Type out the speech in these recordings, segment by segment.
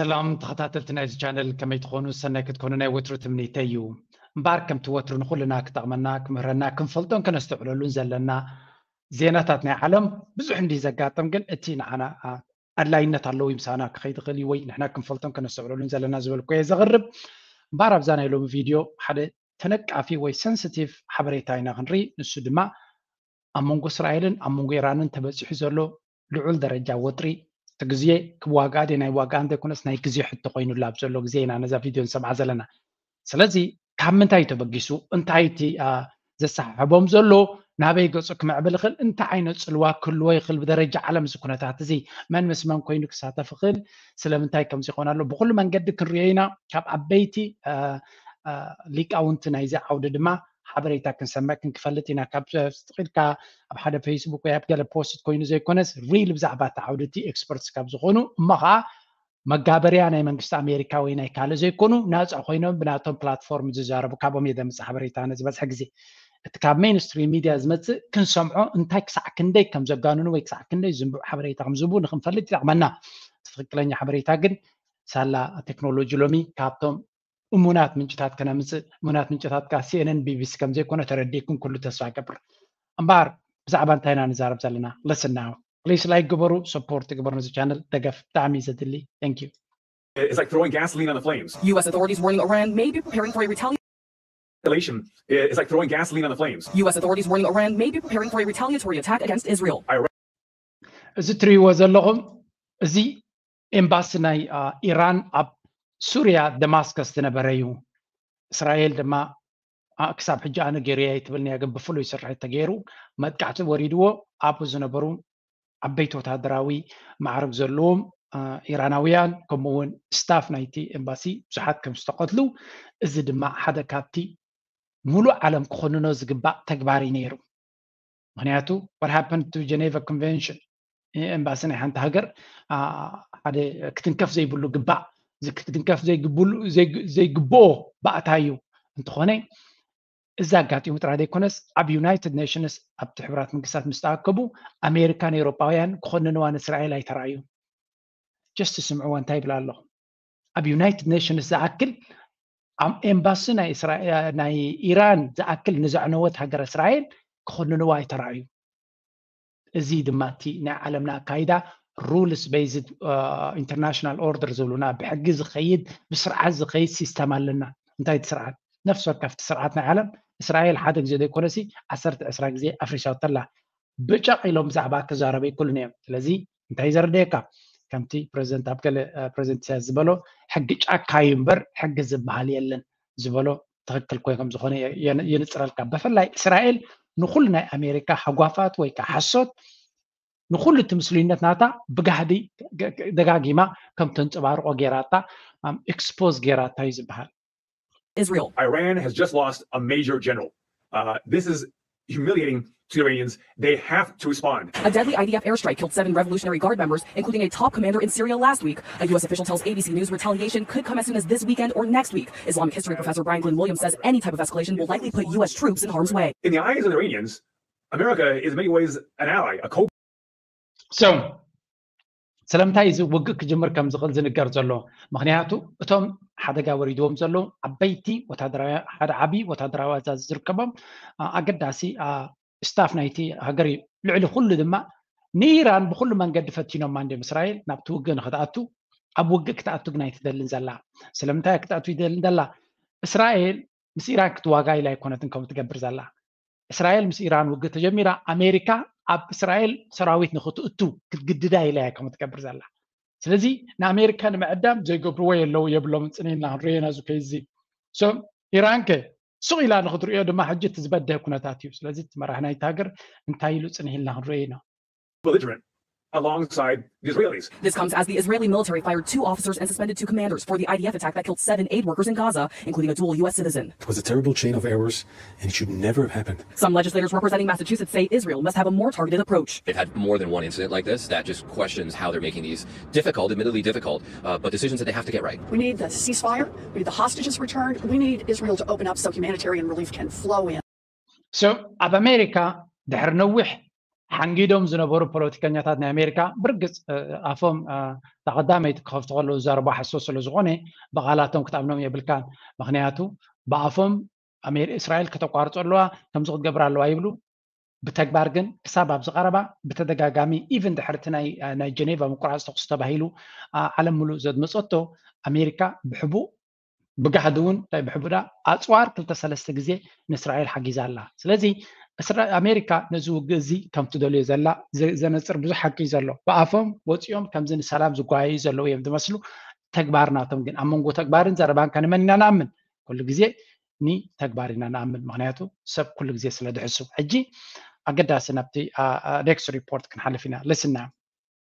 ሰላም ተኸታተልቲ ናይዚ ቻነል፣ ከመይ ትኾኑ? ሰናይ ክትኮኑ ናይ ወትሩ ትምኒተይ እዩ። እምበኣር ከምቲ ወትሩ ንኹልና ክጠቕመና፣ ክምህረና፣ ክንፈልጦን ከነስተውዕለሉን ዘለና ዜናታት ናይ ዓለም ብዙሕ እንዲ ዘጋጥም፣ ግን እቲ ንዓና ኣድላይነት ኣለዎ ምሳና ክኸይድ ይኽእል እዩ ወይ ንሕና ክንፈልጦን ከነስተውዕለሉን ዘለና ዝበልኩ እየ ዘቕርብ። እምበኣር ኣብዛ ናይ ሎሚ ቪድዮ ሓደ ተነቃፊ ወይ ሰንስቲቭ ሓበሬታ ኢና ክንርኢ። ንሱ ድማ ኣብ መንጎ እስራኤልን ኣብ መንጎ ኢራንን ተበፂሑ ዘሎ ልዑል ደረጃ ወጥሪ፣ እቲ ግዜ ክዋጋእ ድየ ናይ ዋጋእ እንተይኮነስ ናይ ግዜ ሕቶ ኮይኑላ ኣብ ዘሎ ግዜ ኢና ነዛ ቪድዮ ንሰምዓ ዘለና። ስለዚ ካብ ምንታይ እዩ ተበጊሱ? እንታይ እቲ ዘሰሓሕቦም ዘሎ? ናበይ ገፁ ክምዕብል ይኽእል? እንታይ ዓይነት ፅልዋ ክህልዎ ይኽእል? ብደረጃ ዓለም እዚ ኩነታት እዚ መን ምስ መን ኮይኑ ክሳተፍ ይኽእል? ስለምንታይ ከምዚ ይኾን ኣሎ? ብኩሉ መንገዲ ክንሪኦ ኢና። ካብ ዓበይቲ ሊቃውንቲ ናይዚ ዓውዲ ድማ ሓበሬታ ክንሰምዕ ክንክፈልጥ ኢና። ካብ ኢልካ ኣብ ሓደ ፌስቡክ ወይ ኣብ ገለ ፖስት ኮይኑ ዘይኮነስ ሪል ብዛዕባ እቲ ዓውዲ እቲ ኤክስፐርትስ ካብ ዝኾኑ እሞ ከዓ መጋበርያ ናይ መንግስቲ ኣሜሪካ ወይ ናይ ካልእ ዘይኮኑ ናፃ ኮይኖም ብናቶም ፕላትፎርም ዝዛረቡ ካብኦም እየ ዘምፅእ ሓበሬታ ነዝበዝሐ ግዜ። እቲ ካብ ሜንስትሪም ሚድያ ዝመፅእ ክንሰምዖ እንታይ ክሳዕ ክንደይ ከም ዘጋንኑ ወይ ክሳዕ ክንደይ ዝንቡዕ ሓበሬታ ከም ዝህቡ ንክንፈልጥ ይጠቕመና። ትክክለኛ ሓበሬታ ግን ሳላ ቴክኖሎጂ ሎሚ ካብቶም እሙናት ምንጭታት ከነምፅእ፣ እሙናት ምንጭታት ከዓ ሲኤንኤን ቢቢሲ ከም ዘይኮነ ተረዲእኩም ኩሉ ተስፋ ገብር። እምበኣር ብዛዕባ እንታይ ኢና ንዛረብ ዘለና? ለስና ፕሊስ ላይክ ግበሩ፣ ሰፖርት ግበሩ ነዚ ቻነል ደገፍ ብጣዕሚ እዩ ዘድሊ። Thank you። It's like throwing gasoline on the flames. U S authorities warning Iran may be preparing for a retaliation. It's like throwing gasoline on the flames. U S authorities warning Iran may be preparing for a retaliatory attack against Israel. እዚ ትሪእዎ ዘለኹም እዚ ኤምባሲ ናይ ኢራን ኣብ ሱርያ ደማስከስ ዝነበረ እዩ። እስራኤል ድማ ክሳብ ሕጂ ኣነ ገይረያ ኣይትብልንያ፣ ግን ብፍሉይ ስርሒት ተገይሩ መጥቃዕቲ ወሪድዎ ኣብኡ ዝነበሩ ዓበይቲ ወታደራዊ ማዕርግ ዘለዎም ኢራናውያን ከምኡ እውን ስታፍ ናይቲ ኤምባሲ ብዙሓት ከም ዝተቐትሉ፣ እዚ ድማ ሓደ ካብቲ ሙሉእ ዓለም ክኾንኖ ዝግባእ ተግባር እዩ ነይሩ። ምክንያቱ what happened to Geneva Convention? ኤምባሲ ናይ ሓንቲ ሃገር ሓደ ክትንከፍ ዘይብሉ ግባእ ክትንከፍ ዘይግብኦ ባእታ እዩ። እንተኾነ እዚ ኣጋጢሙ ጥራይ ዘይኮነስ ኣብ ዩናይትድ ኔሽንስ ኣብቲ ሕብራት መንግስታት ምስ ተኣከቡ ኣሜሪካን ኤውሮጳውያን ክኾንንዋ ንእስራኤል ኣይተራእዩ። ጀስት ስምዕዎ እንታይ ይብል ኣለኹ። ኣብ ዩናይትድ ኔሽንስ ዝኣክል ኣብ ኤምባሲ ናይ ኢራን ዝኣክል ንዘዕነወት ሃገር እስራኤል ክኾንንዋ ኣይተራእዩ። እዚ ድማ እቲ ናይ ዓለምና ኣካይዳ ሩልስ ቤዝድ ኢንተርናሽናል ኦርደር ዝብሉና ብሕጊ ዝኸይድ ብስርዓት ዝኸይድ ሲስተም ኣለና። እንታይ እቲ ስርዓት? ነፍሲ ወከፍቲ ስርዓት ናይ ዓለም እስራኤል ሓደ ግዜ ዘይኮነሲ ዓሰርተ ዕስራ ግዜ ኣፍሪሳቶ ኣላ። ብጨቕ ኢሎም ብዛዕባ ክዛረቡ ይክእሉን እዮም። ስለዚ እንታይ ዘርደየካ ከምቲ ፕረዚደንት ኣብ ገለ ፕረዚደንት ኢሳያስ ዝበሎ ሕጊ ጫካ እዩ እምበር ሕጊ ዝበሃል የለን ዝበሎ ትኽክል ኮይ ከም ዝኾነ የንፅረልካ። ብፍላይ እስራኤል ንኩሉ ናይ ኣሜሪካ ሃጓፋት ወይ ከዓ ሓሶት ንኩሉ እቲ ምስሉይነት ናታ ብጋህዲ ደጋጊማ ከም ተንፀባርቆ ገይራታ ኤክስፖዝ ገይራታ እዩ ዝበሃል። Israel. Iran has just lost a major general. Uh, this is humiliating to the Iranians. They have to respond. A deadly I D F airstrike killed seven Revolutionary Guard members, including a top commander in Syria last week. A U S official tells A B C News retaliation could come as soon as this weekend or next week. Islamic history professor Brian Glynn Williams says any type of escalation will likely put U S troops in harm's way. In the eyes of the Iranians, America is in many ways an ally, a co So ስለምንታይ እዚ ውግእ ክጅምር ከም ዝኽእል ዝንገር ዘሎ? ምክንያቱ እቶም ሓደጋ ወሪድዎም ዘለዉ ዓበይቲ ወታደራዊ ሓደ ዓብዪ ወታደራዊ ኣዛዚ ዝርከቦም ኣገዳሲ ስታፍ ናይቲ ሃገር እዩ። ልዕሊ ኩሉ ድማ ንኢራን ብኩሉ መንገዲ ፈቲኖማ እንዲም እስራኤል ናብቲ ውግእ ንክትኣቱ። ኣብ ውግእ ክትኣቱ ግን ኣይትደልን ዘላ። ስለምንታይ ክትኣቱ ይደልን ዘላ? እስራኤል ምስ ኢራን ክትዋጋ ኢላ ኣይኮነትን ከምኡ ትገብር ዘላ። እስራኤል ምስ ኢራን ውግእ ተጀሚራ ኣሜሪካ ኣብ እስራኤል ሰራዊት ንክትእቱ ክትግድዳ ኢላ እያ ከምኡ ትገብር ዘላ። ስለዚ ንኣሜሪካ ንምዕዳም ዘይገብርዎ የለው የብሎም። ፅኒና ክንሪኦ ኢና እዚ ኬዝ እዚ። ኢራን ከ ሱቕ ኢላ ንክትሪኦ ድማ ሕጂ እቲ ዝበደህ ኩነታት እዩ። ስለዚ እቲ መራሒ ናይቲ ሃገር እንታይ ኢሉ ፅኒህ ኢልና ክንሪኦ ኢና። Belligerent alongside the Israelis. This comes as the Israeli military fired two officers and suspended two commanders for the I D F attack that killed seven aid workers in Gaza, including a dual U S citizen. It was a terrible chain of errors, and it should never have happened. Some legislators representing Massachusetts say Israel must have a more targeted approach. They've had more than one incident like this that just questions how they're making these difficult, admittedly difficult, uh, but decisions that they have to get right. We need the ceasefire. We need the hostages returned. We need Israel to open up so humanitarian relief can flow in. So ኣብ ኣሜሪካ ድሕሪ ነዊሕ ሓንጊዶም ዝነበሩ ፖለቲከኛታት ናይ ኣሜሪካ ብርግፅ ኣፎም ተቐዳመይቲ ክኸፍቱ ከለዉ ዝዛረቡ ሓሶት ስለ ዝኾነ ብቓላቶም ክትኣምኖም የብልካን። ምክንያቱ ብኣፎም እስራኤል ከተቋርጾ ኣለዋ፣ ከምዚ ክትገብር ኣለዋ ይብሉ። ብተግባር ግን ክሳብ ኣብዚ ቀረባ ብተደጋጋሚ ኢቨን ድሕርቲ ናይ ጀኔቫ ምቁራፅ ተኩስ ተባሂሉ ዓለም ሙሉእ ዘድመፀቶ ኣሜሪካ ብሕቡእ ብጋህዲ እውን እንታይ ብሕቡዳ ኣፅዋር ክልተ ሰለስተ ግዜ ንእስራኤል ሓጊዛ ኣላ። ስለዚ ኣሜሪካ ነዚ ውግእ እዚ ከም ትደልዮ ዘላ ዘነፅር ብዙሕ ሓቂ እዩ ዘሎ። ብኣፎም ወፂኦም ከምዚ ንሰላም ዝጓየዩ ዘለዉ እዮም ዝመስሉ። ተግባር ናቶም ግን ኣብ መንጎ ተግባርን ዘረባን ከንመን ኢና ንኣምን። ኩሉ ግዜ ንተግባር ኢና ንኣምን። ምክንያቱ ሰብ ኩሉ ግዜ ስለ ዝሕሱ። ሕጂ ኣገዳሲ ናብቲ ኔክስት ሪፖርት ክንሓልፍ ኢና። ልስና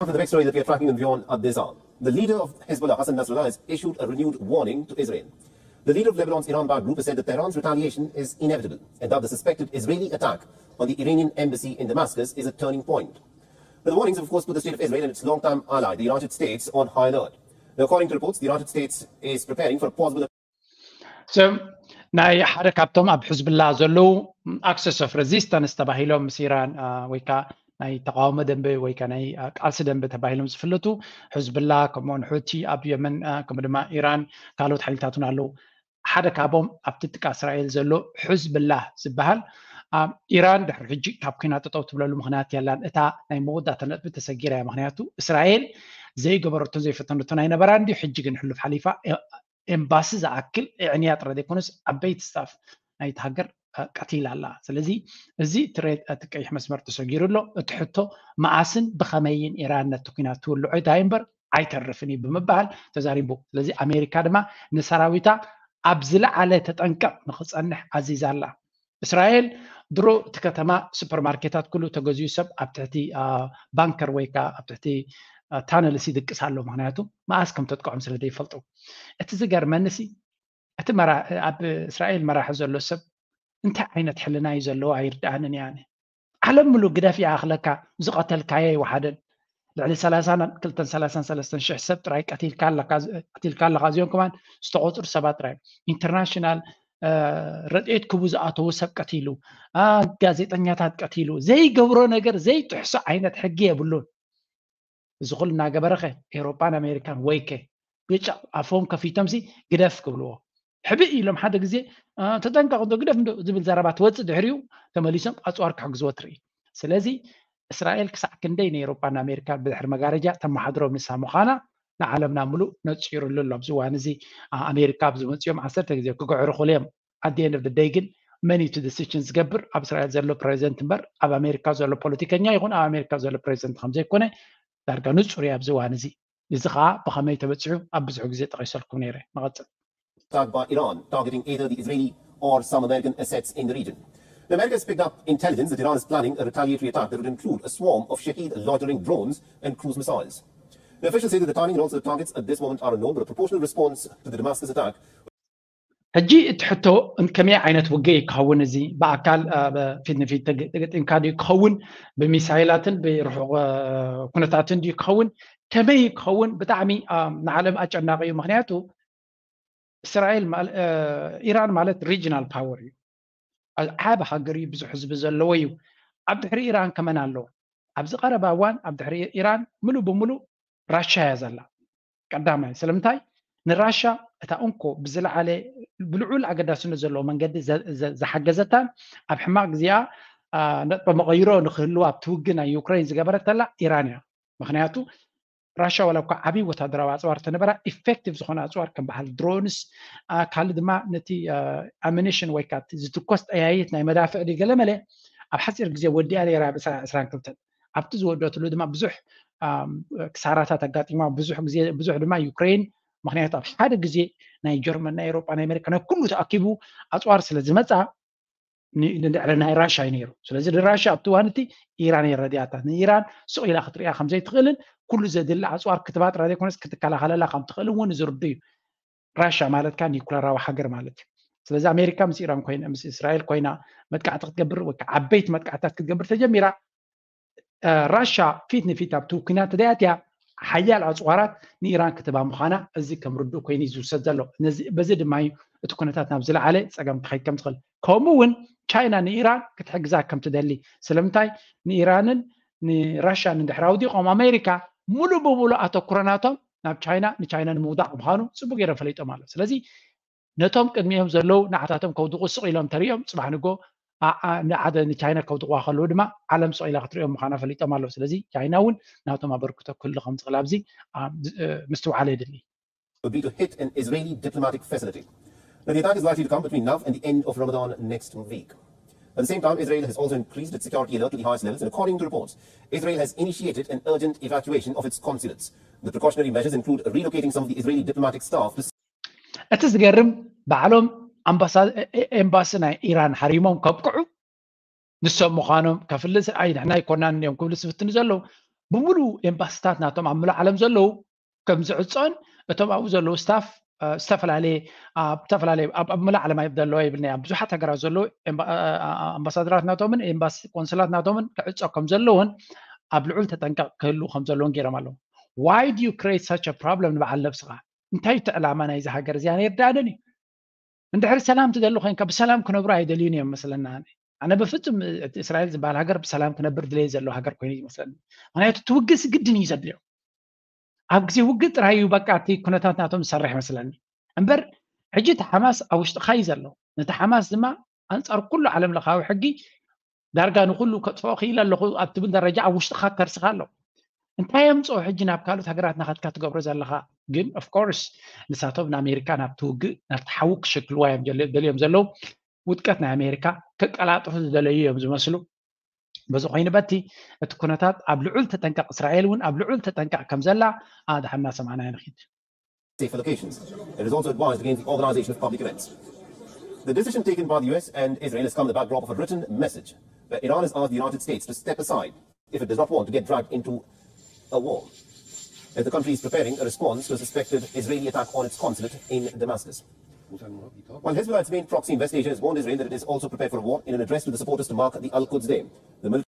For the next story that we are tracking and beyond Adizal, the leader of Hezbollah, Hassan Nasrallah, has issued a renewed warning to Israel. The leader of Lebanon's Iran-backed group has said that Tehran's retaliation is inevitable and that the suspected Israeli attack on the Iranian embassy in Damascus is a turning point. But the warnings, of course, put the state of Israel and its longtime ally, the United States, on high alert. Now, according to reports, the United States is preparing for a possible So ናይ ሓደ ካብቶም ኣብ ሕዝብላ ዘለዉ ኣክሰስ ኦፍ ሬዚስታንስ ተባሂሎም ምስ ኢራን ወይ ከዓ ናይ ተቃውሞ ደንበ ወይ ከዓ ናይ ቃልሲ ደንበ ተባሂሎም ዝፍለጡ ሕዝብላ ከምኡውን ሑቲ ኣብ የመን ከምኡ ድማ ኢራን ካልኦት ሓይልታት እውን ኣለዉ። ሓደ ካብኦም ኣብቲ ጥቃ እስራኤል ዘሎ ሕዝብላ ዝበሃል ኢራን ድሕሪ ሕጂ ካብ ኩናት ጠጠው ትብለሉ ምክንያት የላን። እታ ናይ መወዳእታ ነጥቢ ተሰጊራ እያ። ምክንያቱ እስራኤል ዘይገበረቶን ዘይፈተነቶን ኣይነበራን ድዩ? ሕጂ ግን ሕሉፍ ሓሊፋ ኤምባሲ ዝኣክል ኣዕንያ ጥራይ ዘይኮነስ ዓበይቲ ስታፍ ናይቲ ሃገር ቀቲላ ኣላ። ስለዚ እዚ ትሬት እቲ ቀይሕ መስመር ተሰጊሩ ኣሎ። እቲ ሕቶ መኣስን ብኸመይን ኢራን ነቲ ኩናት ትውልዖ ይታይ እምበር ኣይተርፍን እዩ ብምባል ተዛሪቡ። ስለዚ ኣሜሪካ ድማ ንሰራዊታ ኣብ ዝለዓለ ተጠንቀቕ ንክፀንሕ ኣዚዛ ኣላ። እስራኤል ድሮ እቲ ከተማ ሱፐርማርኬታት ኩሉ ተገዚኡ ሰብ ኣብ ትሕቲ ባንከር ወይ ከዓ ኣብ ትሕቲ ታነልስ ይድቅስ ኣሎ። ምክንያቱ መኣስ ከም ተጥቅዖም ስለ ዘይፈልጡ። እቲ ዝገርመንሲ እቲ ኣብ እስራኤል መራሒ ዘሎ ሰብ እንታይ ዓይነት ሕልና እዩ ዘለዎ ኣይርድኣንን እየ ኣነ። ዓለም ምሉ ግደፍ ይኣኽለካ ዝቐተልካዮ ይወሓደን። ልዕሊ ሰላሳን ክልተን ሰላሳን ሰለስተን ሽሕ ሰብ ጥራይ ቀቲልካ ኣለካ እዚኦም ከማን ዝተቆፅሩ ሰባት ጥራይ ኢንተርናሽናል ረድኤት ክቡ ዝኣተዉ ሰብ ቀቲሉ፣ ጋዜጠኛታት ቀቲሉ፣ ዘይገብሮ ነገር ዘይጥሕሶ ዓይነት ሕጊ የብሉን። እዚ ኩሉ እናገበረኸ ኤውሮጳን ኣሜሪካን ወይከ ብጫ ኣፎም ከፊቶምሲ ግደፍ ክብልዎ። ሕብእ ኢሎም ሓደ ግዜ ተጠንቀቕ እንዶ ግደፍ እንዶ ዝብል ዘረባ ትወፅእ ድሕሪኡ ተመሊሶም ኣፅዋር ክሕግዝዎ ትርኢ። ስለዚ እስራኤል ክሳዕ ክንደይ ንኤውሮጳን ኣሜሪካን ብድሕሪ መጋረጃ ተመሓድሮም ንሳ ምዃና ንዓለምና ምሉእ ነፂሩሉ ኣሎ። ኣብዚ እዋን እዚ ኣሜሪካ ኣብዚ መፂኦም ዓሰርተ ግዜ ክግዕሩ ክእሉ እዮም። ኣት ኤንድ ኦፍ ደይ ግን መን እዩ እቲ ዲሲሽን ዝገብር? ኣብ እስራኤል ዘሎ ፕሬዚደንት እምበር ኣብ ኣሜሪካ ዘሎ ፖለቲከኛ ይኹን ኣብ ኣሜሪካ ዘሎ ፕሬዚደንት ከምዘይኮነ ዳርጋ ንፁር እዩ ኣብዚ እዋን እዚ። እዚ ከዓ ብኸመይ ተበፂሑ ኣብ ብዙሕ ግዜ ጠቂሰልኩም ነይረ። ንቐፅል። attack by Iran targeting either the Israeli or some American assets in the region. Now, America has picked up intelligence that Iran is planning a retaliatory attack that would include a swarm of Shahed loitering drones and cruise missiles. The officials say that the targeting also targets at this moment are unknown, but a proportional response to the Damascus attack ሕጂ እቲ ሕቶ ከመይ ዓይነት ውግእ ክኸውን እዚ ብኣካል ፊት ንፊት ተገጢምካ ድዩ ክኸውን ብሚሳይላትን ብርሑቕ ኩነታትን ድዩ ክኸውን ከመይ ክኸውን ብጣዕሚ ንዓለም ኣጨናቂ እዩ። ምክንያቱ እስራኤል ኢራን ማለት ሪጂናል ፓወር እዩ። ዓብ ሃገር እዩ፣ ብዙሕ ህዝቢ ዘለዎ እዩ። ኣብ ድሕሪ ኢራን ከመን ኣለዎ? ኣብዚ ቀረባ እዋን ኣብ ድሕሪ ኢራን ምሉእ ብምሉእ ራሻ እያ ዘላ። ቀዳማይ ስለምንታይ ንራሻ እታ እንኮ ብዝለዓለ ብልዑል ኣገዳስነት ዘለዎ መንገዲ ዝሓገዘታን ኣብ ሕማቕ ግዜኣ ነጥበ መቐይሮ ንክህልዋ ኣብቲ ውግእ ናይ ዩክሬን ዝገበረተላ ኢራን እያ። ምክንያቱ ራሻ ዋላ እኳ ዓብዪ ወታደራዊ ኣፅዋር ተነበራ ኢፌክቲቭ ዝኾነ ኣፅዋር ከም በዓል ድሮንስ ካልእ ድማ ነቲ ኣሚኒሽን ወይ ከዓ ዝትኮስ ጠያይት ናይ መዳፍዕ ድዩ ገለመለ ኣብ ሓፂር ግዜ ወዲኣ ነይራ ብዕስራን ክልተን ኣብቲ ዝወደትሉ ድማ ብዙሕ ክሳራታት ኣጋጢማ ብዙሕ ግዜ ብዙሕ ድማ ዩክሬን ምክንያቱ ኣብ ሓደ ግዜ ናይ ጀርመን ናይ ኤሮጳ ናይ ኣሜሪካ ናይ ኩሉ ተኣኪቡ ኣፅዋር ስለ ዝመፃ ንልዕሊ ናይ ራሻ እዩ ነይሩ። ስለዚ ንራሻ ኣብቲ እዋን እቲ ኢራን የረድያታ ንኢራን ስቕ ኢላ ክትሪኣ ከምዘይትኽእልን ኩሉ ዘድሊ ኣፅዋር ክትባ ጥራይ ዘይኮነስ ክትከላኸለላ ከም ትኽእል እውን ዝርዱ እዩ። ራሻ ማለትካ ኒኩለራዊ ሃገር ማለት እዩ። ስለዚ ኣሜሪካ ምስ ኢራን ኮይና ምስ እስራኤል ኮይና መጥቃዕቲ ክትገብር ወይ ዓበይቲ መጥቃዕትታት ክትገብር ተጀሚራ ራሻ ፊት ንፊት ኣብቲ ኩናት ተደያትያ ሓያል ኣፅዋራት ንኢራን ክትባ ምዃና እዚ ከም ርዱእ ኮይኑ እዩ ዝውሰድ ዘሎ። በዚ ድማ እዩ እቲ ኩነታት ናብ ዝለዓለ ፀገም ክኸይድ ከም ዝኽእል። ከምኡ እውን ቻይና ንኢራን ክትሕግዛ ከም ትደሊ ስለምንታይ ንኢራንን ንራሽያን እንድሕር ኣውዲቖም ኣሜሪካ ሙሉእ ብሙሉእ ኣተኩሮ ናቶም ናብ ቻይና ንቻይና ንምውዳቕ ምዃኑ ፅቡቅ ገይሮም ፈሊጦም ኣለዉ። ስለዚ ነቶም ቅድሚኦም ዘለዉ ንዓታቶም ከውድቑ ስቕ ኢሎም ተሪኦም ፅባሕ ንጎ ንዓደ ንቻይና ከውድቑዋ ከለዉ ድማ ዓለም ስቕ ኢላ ክትሪኦም ምዃና ፈሊጦም ኣለዉ። ስለዚ ቻይና እውን ናቶም ኣበርክቶ ክህሉ ከም ዝኽእል ኣብዚ ምስትውዓል የድሊ። would be to hit an Israeli diplomatic facility. Now, the attack is likely to come between now and the end of Ramadan next week. At the same time, Israel has also increased its security alert to the highest levels, and according to reports, Israel has initiated an urgent evacuation of its consulates. The precautionary measures include relocating some of the Israeli diplomatic staff to እቲ ዝገርም ባዕሎም ኤምባሲ ናይ ኢራን ሓሪሞም ከብቅዑ ንሶም ምዃኖም ከፍልስ ኣይ ንሕና ኣይኮናን እዮም ክብሉ ዝፍትኑ ዘለዉ ብምሉእ ኤምባስታት ናቶም ኣብ ምሉእ ዓለም ዘለዉ ከም ዝዕጾን እቶም ኣብኡ ዘለዉ ስታፍ ዝተፈላለየ ኣብ ዝተፈላለየ ኣብ ኣብ መላእ ዓለም ኣብ ዘለዋ ይብልና ኣብ ብዙሓት ሃገራት ዘለዉ ኣምባሳደራት ናቶምን ኤምባሲ ቆንስላት ናቶምን ክዕጾ ከም ዘለውን ኣብ ልዑል ተጠንቀቕ ክህሉ ከም ዘለውን ገይሮም ኣለዉ። Why do you create such a problem ንበዓል ነብስኻ? እንታይ እቲ ዕላማ ናይዚ ሃገር እዚኣ ነይርዳኣደን እዩ? እንድሕር ሰላም ትደሊ ኮይንካ ብሰላም ክነብሩ ኣይደልዩን እዮም መስለና። ኣነ በፍጹም እቲ እስራኤል ዝበሃል ሃገር ብሰላም ክነብር ድሌት ዘለዎ ሃገር ኮይኑ ይመስለኒ። ምክንያቱ እቲ ውግእሲ ግድን እዩ ዘድልዮ። ኣብ ግዜ ውግእ ጥራይ እዩ በቃ እቲ ኩነታት ናቶም ዝሰርሕ መስለኒ። እምበር ሕጂ እቲ ሓማስ ኣብ ውሽጥኻ እዩ ዘሎ። ነቲ ሓማስ ድማ ኣንጻር ኩሉ ዓለም ለኻዊ ሕጊ ዳርጋ ንኩሉ ከጥፍኦ ክኢለ ኣለኹ ኣብ ትብል ደረጃ ኣብ ውሽጥኻ ከርስኻ ኣሎ። እንታይ የምፅኦ ሕጂ ናብ ካልኦት ሃገራት ናኸድካ ትገብሮ ዘለኻ? ግን of course ንሳቶም ንኣሜሪካ ናብቲ ውግእ ናብቲ ሓዊ ክሸክልዋ እዮም ደልዮም ዘለዉ። ውድቀት ናይ ኣሜሪካ ከቀላጥፉ ዝደለዩ እዮም ዝመስሉ። በዚ ኮይኑ በቲ እቲ ኩነታት ኣብ ልዑል ተጠንቀቕ እስራኤል እውን ኣብ ልዑል ተጠንቀቕ ከም ዘላ ኣድሓና ሰማዕና ንኺድ። safer locations. It is also advised against the organization of public events. The decision taken by the U S and Israel has come in the backdrop of a written message where Iran has asked the United States to step aside if it does not want to get dragged into a war, as the country is preparing a response to a suspected Israeli attack on its consulate in Damascus. While Hezbollah's main proxy in West Asia has warned Israel that it is also prepared for a war in an address to the supporters to mark the Al-Quds Day. The military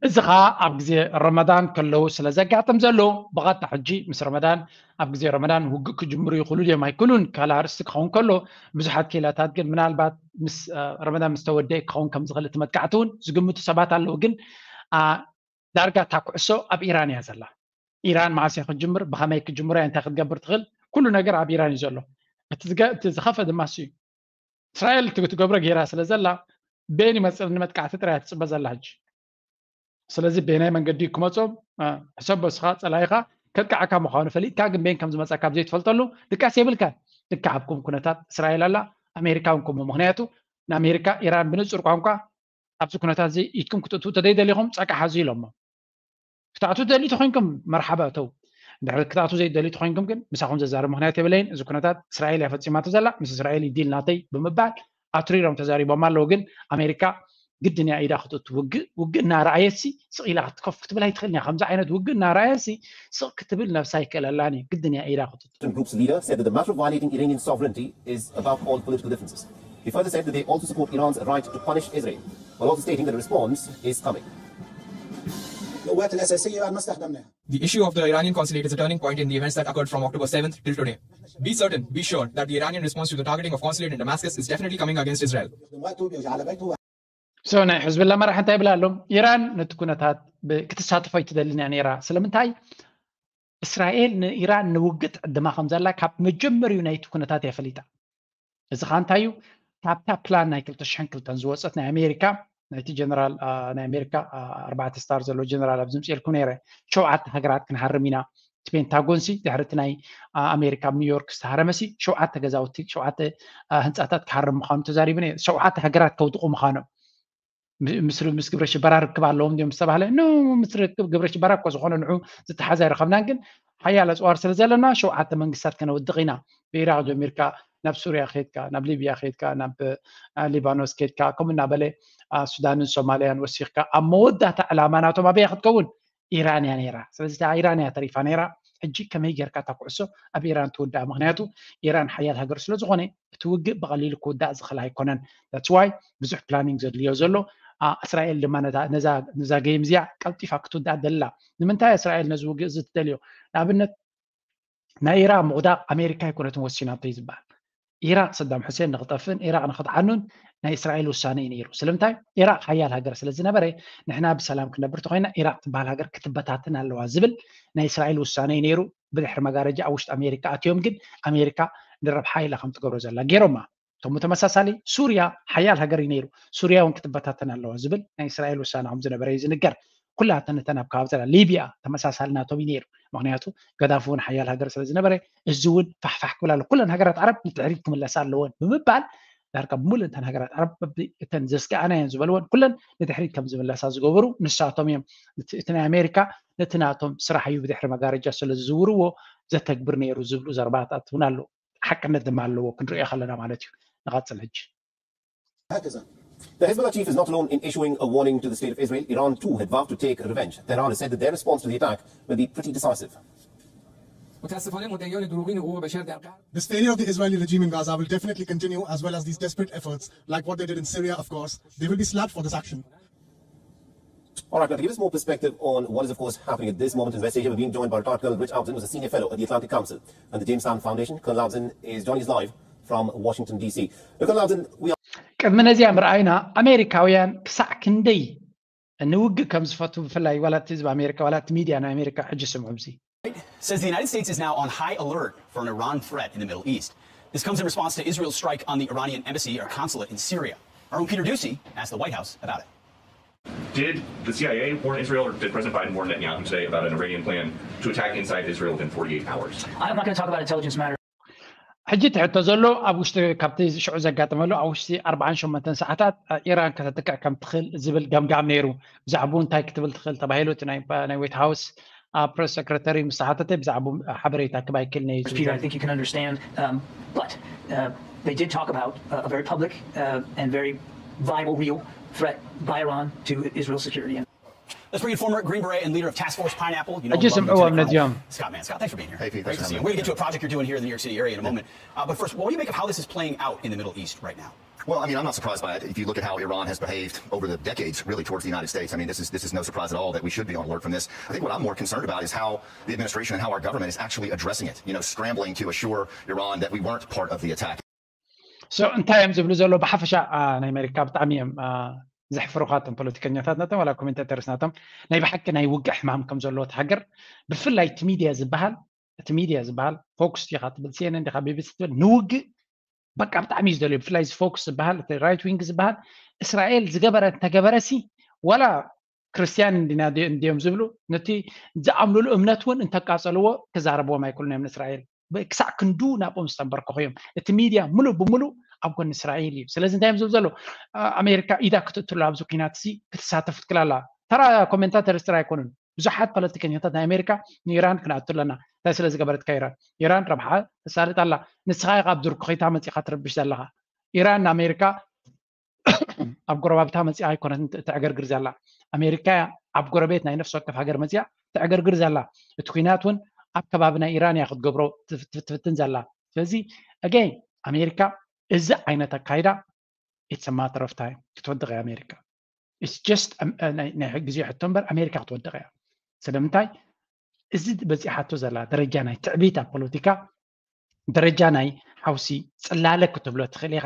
እዚ ከዓ ኣብ ግዜ ረመዳን ከለዉ ስለ ዘጋጥም ዘሎ ብቐጥታ ሕጂ ምስ ረመዳን ኣብ ግዜ ረመዳን ውግእ ክጅምሩ ይኽእሉ ድዮም ኣይክእሉን ካልእ ኣርእስቲ ክኸውን ከሎ ብዙሓት ክኢላታት ግን ምናልባት ምስ ረመዳን ምስ ተወደአ ክኸውን ከም ዝኽእል እቲ መጥቃዕቲ እውን ዝግምቱ ሰባት ኣለዉ። ግን ዳርጋ እታ ኩዕሶ ኣብ ኢራን እያ ዘላ። ኢራን መዓስ እያ ክትጅምር፣ ብኸመይ ክትጅምር እያ፣ እንታይ ክትገብር ትኽእል፣ ኩሉ ነገር ኣብ ኢራን እዩ ዘሎ። እቲ ዝኸፍአ ድማ እሱ እዩ። እስራኤል ትገብሮ ጌራ ስለ ዘላ ቤን ይመፅእ ንመጥቃዕቲ ጥራይ ትፅበ ዘላ ሕጂ። ስለዚ ቤናይ መንገዲ ክመፆም ሕሰብ በስኻ ፀላኢኻ ከጥቃዕካ ምዃኑ ፈሊጥካ ግን ቤን ከም ዝመፀካ ኣብ ዘይትፈልጠሉ ድቃስ የብልካ። ልካ ኣብኩም ኩነታት እስራኤል ኣላ ኣሜሪካ እውን ከምኡ። ምክንያቱ ንኣሜሪካ ኢራን ብንፁር ቋንቋ ኣብዚ ኩነታት እዚ ኢድኩም ክትእትዉ ተደይደሊኹም ፀቃ ሓዙ ኢሎሞ። ክትኣትዉ ትደልዩ ተኮይንኩም መርሓባ እተው። እንድሕር ክትኣትዉ ዘይትደልዩ ተኮይንኩም ግን ምሳኹም ዘዛርብ ምክንያት የብለይን። እዚ ኩነታት እስራኤል እያ ፈፂማቶ ዘላ ምስ እስራኤል እዩ ዲል ናተይ ብምባል ኣትሪሮም ተዛሪቦም ኣለዉ። ግን ኣሜሪካ ግድን እያ ኢዳ ክትእቱ ውግእ ውግእ እናረኣየሲ ስቕ ኢላ ክትከፍ ክትብል ኣይትኽእልን እያ። ከምዚ ዓይነት ውግእ እናረኣየሲ ስቕ ክትብል ነብሳ ኣይክእለላን እዩ። ግድን እያ ኢዳ ክትእቱ። Groups leader said that the matter of violating Iranian sovereignty is above all political differences. He further said that they also support Iran's right to punish Israel, while also stating that a response is coming. القوات الأساسية ما استخدمناها. The issue of the Iranian consulate is a turning point in the events that occurred from October seventh till today. Be certain, be sure that the Iranian response to the targeting of consulate in Damascus is definitely coming against Israel. يخدم وقته ويجي على بيته. So ናይ ሕዝብላ መራሒ እንታይ ይብል ኣሎ? ኢራን ነቲ ኩነታት ክትሳተፎ ኣይትደልን እያ ነይራ። ስለምንታይ? እስራኤል ንኢራን ንውግእ ትዕድማ ከም ዘላ ካብ መጀመሪኡ ናይቲ ኩነታት እያ ፈሊጣ። እዚ ኸዓ እንታይ እዩ? ካብታ ፕላን ናይ ክልተ ሽሕን ክልተን ዝወፀት ናይ ኣሜሪካ ናይቲ ጀነራል ናይ ኣሜሪካ ኣርባዕተ ስታር ዘለዎ ጀነራል ኣብ ዝምፅኤልኩም ነይረ። ሸውዓተ ሃገራት ክንሃርም ኢና። እቲ ፔንታጎን ሲ ድሕሪ እቲ ናይ ኣሜሪካ ኣብ ኒውዮርክ ዝተሃረመ ሲ ሸውዓተ ገዛውቲ ሸውዓተ ህንፃታት ክሃርም ምዃኑ ተዛሪቡ ነይሩ። ሸውዓተ ሃገራት ከውድቑ ምዃኖም ምስ ግብረ ሽበራ ርክብ ኣለዎም ድዮም ዝተባህለ ኖ ምስ ርክብ ግብረ ሽበራ እኮ ዝኾነ ንዑ ዝተሓዘ ኣይረኸብናን። ግን ሓያል ኣፅዋር ስለ ዘለና ሸውዓተ መንግስታት ከነውድቕ ኢና። ብኢራቅ ጀሚርካ ናብ ሱርያ ከድካ ናብ ሊብያ ከድካ ናብ ሊባኖስ ከድካ ከምኡ እናበለ ሱዳንን ሶማልያን ወሲኽካ ኣብ መወዳእታ ዕላማ ናቶም ኣበያ ክትከውን ኢራን እያ ነይራ። ስለዚ እታ ኢራን እያ ተሪፋ ነይራ። ሕጂ ከመይ ጌርካ እታ ኩዕሶ ኣብ ኢራን ትውዳእ? ምክንያቱ ኢራን ሓያል ሃገር ስለዝኾነ እቲ ውግእ ብቐሊሉ ክውዳእ ዝኽእል ኣይኮነን። That's why ብዙሕ ፕላኒንግ ዘድልዮ ዘሎ። እስራኤል ድማ ነዛ ጌም እዚኣ ቀልጢፋ ክትውዳእ ደላ። ንምንታይ እስራኤል ነዚ ውግእ እዚ ትደልዮ? ንኣብነት ናይ ኢራን ምውዳቕ ኣሜሪካ ኣይኮነትን ወሲናቶ እዩ ዝበሃል። ኢራቅ ሰዳም ሕሴን ንክጠፍእን ኢራቅ ንክትዓኑን ናይ እስራኤል ውሳነ እዩ ነይሩ። ስለምንታይ? ኢራቅ ሓያል ሃገር ስለ ዝነበረ፣ ንሕና ብሰላም ክነብር ተኮይና ኢራቅ ትበሃል ሃገር ክትበታትን ኣለዋ ዝብል ናይ እስራኤል ውሳነ እዩ ነይሩ። ብድሕሪ መጋረጃ ኣብ ውሽጢ ኣሜሪካ ኣትዮም ግን ኣሜሪካ ንረብሓ ኢላ ከም ትገብሮ ዘላ ገይሮማ። እቶም ተመሳሳሊ ሱርያ ሓያል ሃገር እዩ ነይሩ። ሱርያ እውን ክትበታተን ኣለዋ ዝብል ናይ እስራኤል ውሳነ ከም ዝነበረ እዩ ዝንገር። ኩላተን እተን ኣብ ከባቢ ዘላ ሊብያ ተመሳሳሊ ናቶም እዩ ነይሩ። ምክንያቱ ገዳፊ እውን ሓያል ሃገር ስለ ዝነበረ፣ እዚ እውን ፋሕፋሕ ክብል ኣሎ። ኩለን ሃገራት ዓረብ ንድሕሪት ክምለሳ ኣለወን ብምባል፣ ዳርጋ ብምሉእ እተን ሃገራት ዓረብ በቢ እተን ዘስግኣና እየን ዝበልወን ኩለን ንድሕሪት ከም ዝምለሳ ዝገበሩ ንሳቶም እዮም። እቲ እቲ ናይ ኣሜሪካ ነቲ ናቶም ስራሕ እዩ ብድሕሪ መጋረጃ ስለ ዝዝውርዎ ዘተግብር ነይሩ ዝብሉ ዘረባታት እውን ኣለዉ። ሓቅነት ድማ ኣለዎ ክንሪኦ ከለና ማለት እዩ። ንቐጽል ሕጂ። The Hezbollah chief is not alone in issuing a warning to the state of Israel. Iran too had vowed to take revenge. Tehran has said that their response to the attack will be pretty decisive. متاسفانه مدعیان دروغین حقوق بشر در غرب This failure of the Israeli regime in Gaza will definitely continue, as well as these desperate efforts, like what they did in Syria, of course. They will be slapped for this action. All right, now to give us more perspective on what is, of course, happening at this moment in West Asia, we're being joined by Retired Colonel Rich Alvin, who's a senior fellow at the Atlantic Council and the Jamestown Foundation. Colonel Alvin is joining us live from Washington, D C. Now, Colonel Alvin, we are ቅድሚ ነዚኣ ምርኣይና ኣሜሪካውያን ክሳዕ ክንደይ ንውግእ ከም ዝፈቱ፣ ብፍላይ ዋላ እቲ ህዝቢ ኣሜሪካ ዋላ እቲ ሚድያ ናይ ኣሜሪካ ሕጂ ስምዑ። እዚ says the United States is now on high alert for an Iran threat in the Middle East. This comes in response to Israel's strike on the Iranian embassy or consulate in Syria. Our own Peter Doocy asked the White House about it. Did the C I A warn Israel, or did President Biden warn Netanyahu today about an Iranian plan to attack inside Israel within forty-eight hours? I'm not going to talk about intelligence matters. ሕጂ እቲ ሕቶ ዘሎ ኣብ ውሽጢ ካብቲ ሽዑ ዘጋጠመሉ ኣብ ውሽጢ ኣርባዓን ሸሞንተን ሰዓታት ኢራን ከተጥቅዕ ከም ትኽእል ዝብል ገምጋም ነይሩ። ብዛዕባኡ እንታይ ክትብል ትኽእል ተባሂሉ እቲ ናይ ዌት ሃውስ ፕረስ ሰክረተሪ ምስ ተሓተተ ብዛዕባኡ ሓበሬታ ክብ ኣይክእልን እዩ ዝብል Peter, I think you can understand, um, but uh, they did talk about uh, a very public uh, and very viable, real threat by Iran to Israel's security. And Let's bring in former Green Beret and leader of Task Force Pineapple. You know ሕጂ him, ስምዕዎም Lieutenant ነዚኦም Colonel Scott Mann. Scott, thanks for being here. Hey, Pete, Great thanks to for see you. having We're going me. to get to a project you're doing here in the New York City area in a moment. Uh, but first, what do you make of how this is playing out in the Middle East right now? Well, I mean, I'm not surprised by it. If you look at how Iran has behaved over the decades, really, towards the United States, I mean, this is this is no surprise at all that we should be on alert from this. I think what I'm more concerned about is how the administration and how our government is actually addressing it. You know, scrambling to assure Iran that we weren't part of the attack. So እንታይ እዮም ዝብሉ ዘሎ ብሓፈሻ? አ፣ ናይ ኣሜሪካ ብጣዕሚ እዮም፣ አ፣ ዘሕፍሩኻ እቶም ፖለቲከኛታት ናቶም ዋላ ኮሜንታተርስ ናቶም። ናይ ብሓቂ ናይ ውግእ ሕማም ከም ዘለዎ እቲ ሃገር፣ ብፍላይ እቲ ሚድያ ዝበሃል፣ እቲ ሚድያ ዝበሃል ፎክስ ዲኻ ትብል፣ ሲኤንኤን ዲኻ፣ ቢቢሲ ትብል፣ ንውግእ በቃ ብጣዕሚ እዩ ዝደልዮ። ብፍላይ እዚ ፎክስ ዝበሃል፣ እቲ ራይት ዊንግ ዝበሃል፣ እስራኤል ዝገበረ እንተገበረሲ ዋላ ክርስትያን እንዲና እንዲዮም ዝብሉ፣ ነቲ ዝኣምኑሉ እምነት እውን እንተቃጸልዎ ክዛረብዎም ኣይክእሉን እዮም ንእስራኤል። ክሳዕ ክንዱ ናብኦም ዝተንበርከኹ እዮም። እቲ ሚድያ ሙሉእ ብሙሉእ ኣብ ጎኒ እስራኤል እዩ። ስለዚ እንታይ እዮም ዝብሉ ዘለዉ? ኣሜሪካ ኢዳ ክትእትሉ ኣብዚ ኩናት እዚ ክትሳተፍ ትክእል ኣላ። ተራ ኮሜንታተርስ ጥራይ ኣይኮኑን። ብዙሓት ፖለቲከኛታት ናይ ኣሜሪካ ንኢራን ክንኣቱ ኣለና። እንታይ ስለ ዝገበረትካ ኢራን? ኢራን ረብሓ ተሳልጥ ኣላ። ንስኻ ኢኻ ኣብ ድርኩኺታ መጺኻ ትርብሽ ዘለኻ። ኢራን ንኣሜሪካ ኣብ ጎረባብታ መጺኣ ኣይኮነትን ትዕገርግር ዘላ። ኣሜሪካ እያ ኣብ ጎረቤት ናይ ነፍሲ ወከፍ ሃገር መጺኣ ትዕገርግር ዘላ። እቲ ኩናት እውን ኣብ ከባቢ ናይ ኢራን እያ ክትገብሮ ትፍትን ዘላ። ስለዚ ኣገይን ኣሜሪካ እዚ ዓይነት ኣካይዳ it's a matter of time ክትወድቕ እያ ኣሜሪካ። It's just ናይ ግዜ ሕቶ እምበር ኣሜሪካ ክትወድቕ እያ። ስለምንታይ እዚ በፂሓቶ ዘላ ደረጃ ናይ ትዕቢት ኣብ ፖለቲካ ደረጃ ናይ ሓውሲ ፅላለ ክትብሎ ትኽእል ኢኻ።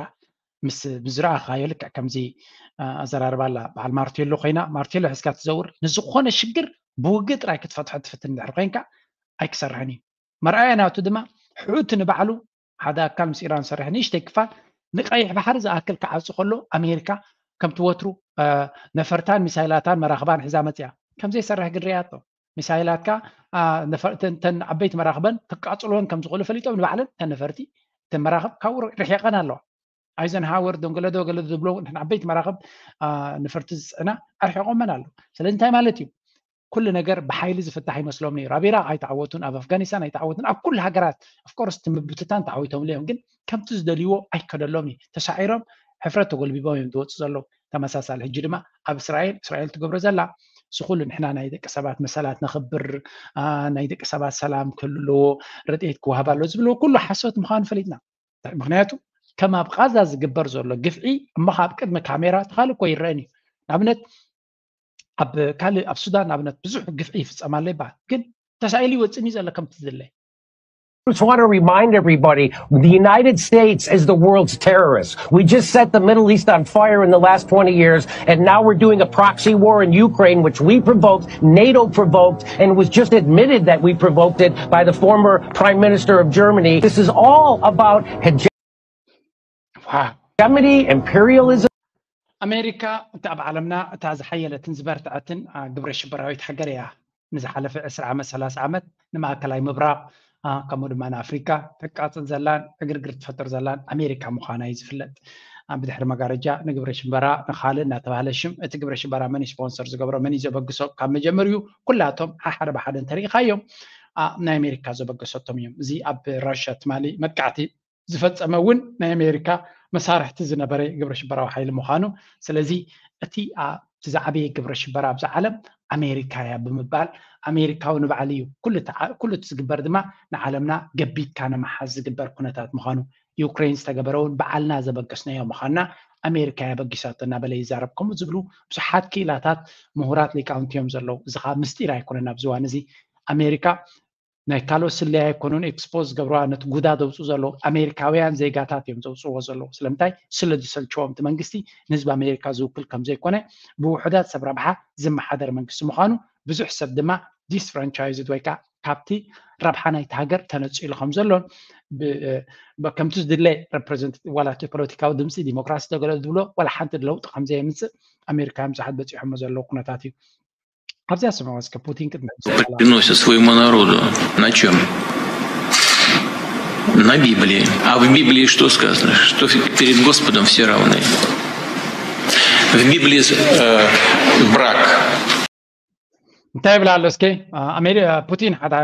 ምስ ብዝረኣኻዮ ልክዕ ከምዚ ኣዘራርባ ኣላ በዓል ማርቴሎ ኮይና ማርቴሎ ሒዝካ ትዘውር ንዝኾነ ሽግር ብውግእ ጥራይ ክትፈትሖ ትፍትን ድሕሪ ኮይንካ ኣይክሰርሕን እዩ። መርኣያ ናቱ ድማ ሕኡቲ ንባዕሉ ሓደ ኣካል ምስ ኢራን ዝሰርሕ ንእሽተይ ክፋል ንቀይሕ ባሕሪ ዝኣክል ክዓፁ ከሎ ኣሜሪካ ከምቲ ወትሩ ነፈርታን ሚሳይላታን መራኽባን ሒዛ መፅያ ከምዘይሰርሕ ግን ርያቶ። ሚሳይላትካ ተን ዓበይቲ መራኽበን ክቃፅልወን ከም ዝኽእሉ ፈሊጦም ንባዕለን ተን ነፈርቲ ተን መራኽብ ካብኡ ርሒቐን ኣለዋ። ኣይዘንሃወር ዶንገለዶ ገለ ዝብሎ ንሕን ዓበይቲ መራኽብ ነፈርቲ ዝፅዕና ኣርሒቆመን ኣለዉ። ስለዚ እንታይ ማለት እዩ? ኩሉ ነገር ብሓይሊ ዝፍታሕ ይመስሎም ነይሩ። ኣብ ኢራቅ ኣይተዓወቱን፣ ኣብ ኣፍጋኒስታን ኣይተዓወቱን፣ ኣብ ኩሉ ሃገራት ኦፍኮርስ እቲ ምብትታን ተዓዊቶምሉ እዮም፣ ግን ከምቲ ዝደልይዎ ኣይከደሎም እዩ። ተሳዒሮም ሕፍረት ተጎልቢቦም እዮም ዝወፁ ዘለዉ። ተመሳሳሊ ሕጂ ድማ ኣብ እስራኤል እስራኤል ትገብሮ ዘላ እዚ ኩሉ ንሕና ናይ ደቂ ሰባት መሰላት ነኽብር፣ ናይ ደቂ ሰባት ሰላም ክህሉ ኣለዎ፣ ረድኤት ክወሃብ ኣለዎ ዝብልዎ ኩሉ ሓሶት ምዃኑ ፈሊጥና። ምክንያቱ ከም ኣብ ቃዛ ዝግበር ዘሎ ግፍዒ እሞ ካብ ቅድሚ ካሜራ ተኻሊ እኮ ይረአን እዩ። ንኣብነት ኣብ ካልእ ኣብ ሱዳን ንኣብነት ብዙሕ ግፍዒ ይፍፀም ኣሎ ይበሃል፣ ግን ተሳኢሉ ይወፅእን እዩ ዘሎ ከምቲ ዝድለ። just want to remind everybody, the United States is the world's terrorist. We just set the Middle East on fire in the last twenty years, and now we're doing a proxy war in Ukraine, which we provoked, NATO provoked, and was just admitted that we provoked it by the former Prime Minister of Germany. This is all about hegemony, imperialism. ኣሜሪካ እታ ኣብ ዓለምና እታ ዝሓየለትን ዝበርትዐትን ግብረ ሽበራዊት ሃገር እያ። ንዝሓለፈ ዕስራ ዓመት፣ ሰላሳ ዓመት ንማእከላይ ምብራቕ፣ ከምኡ ድማ ንኣፍሪካ ተቃፅል ዘላን ዕግርግር ትፈጥር ዘላን ኣሜሪካ ምዃና እዩ ዝፍለጥ። ብድሕሪ መጋረጃ ንግብረ ሽበራ ንካልእ እናተባህለ ሽም እቲ ግብረ ሽበራ መን ስፖንሰር ዝገብሮ፣ መን ዘበግሶ ካብ መጀመርዩ ኩላቶም ሓደ ብሓደ እንተሪኢኻዮም ናይ ኣሜሪካ ዘበገሰቶም እዮም። እዚ ኣብ ራሽያ ትማሊ መጥቃዕቲ ዝፈፀመ እውን ናይ ኣሜሪካ መሳርሕቲ ዝነበረ ግብረ ሽበራዊ ሓይሊ ምዃኑ። ስለዚ እቲ ዝዓበየ ግብረ ሽበራ ኣብዛ ዓለም ኣሜሪካ እያ ብምባል ኣሜሪካዊ ንባዕሉ እዩ። ኩሉ እቲ ዝግበር ድማ ንዓለምና ገቢትካ ንምሓዝ ዝግበር ኩነታት ምዃኑ፣ ዩክሬን ዝተገበረ እውን ባዕልና ዘበገስናዮ ምዃንና ኣሜሪካ እያ በጊሳቶ እናበለ ይዛረብ። ከምኡ ዝብሉ ብዙሓት ክኢላታት ምሁራት ሊቃውንቲ እዮም ዘለዉ። እዚ ከዓ ምስጢር ኣይኮነን። ኣብዚ እዋን እዚ ኣሜሪካ ናይ ካልኦት ስለያ ኣይኮኑን ኤክስፖዝ ዝገብርዋ፣ ነቲ ጉዳ ዘውፅኡ ዘለዉ ኣሜሪካውያን ዜጋታት እዮም ዘውፅዎ ዘለዉ። ስለምንታይ? ስለ ዝሰልችዎም፣ እቲ መንግስቲ ንህዝቢ ኣሜሪካ ዝውክል ከም ዘይኮነ፣ ብውሑዳት ሰብ ረብሓ ዝመሓደር መንግስቲ ምዃኑ፣ ብዙሕ ሰብ ድማ ዲስፍራንቻይዝድ ወይ ከዓ ካብቲ ረብሓ ናይቲ ሃገር ተነፂሉ ከም ዘሎን ከምቲ ዝድለ ሬፕሬዘንት ዋላ እቲ ፖለቲካዊ ድምፂ ዲሞክራሲ ተገለ ዝብሎ ዋላ ሓንቲ ለውጢ ከም ዘየምፅእ ኣሜሪካውያን ብዙሓት በፂሖሞ ዘለዉ ኩነታት እዩ። ኣብዚኣ ስምዑ እስከ ፑቲን ክትመልስ приносят своему народу? На чем? На Библии. А в Библии что сказано? Что перед Господом все равны. В Библии э, брак. እንታይ ይብል ኣሎ እስከ? ፑቲን ሓደ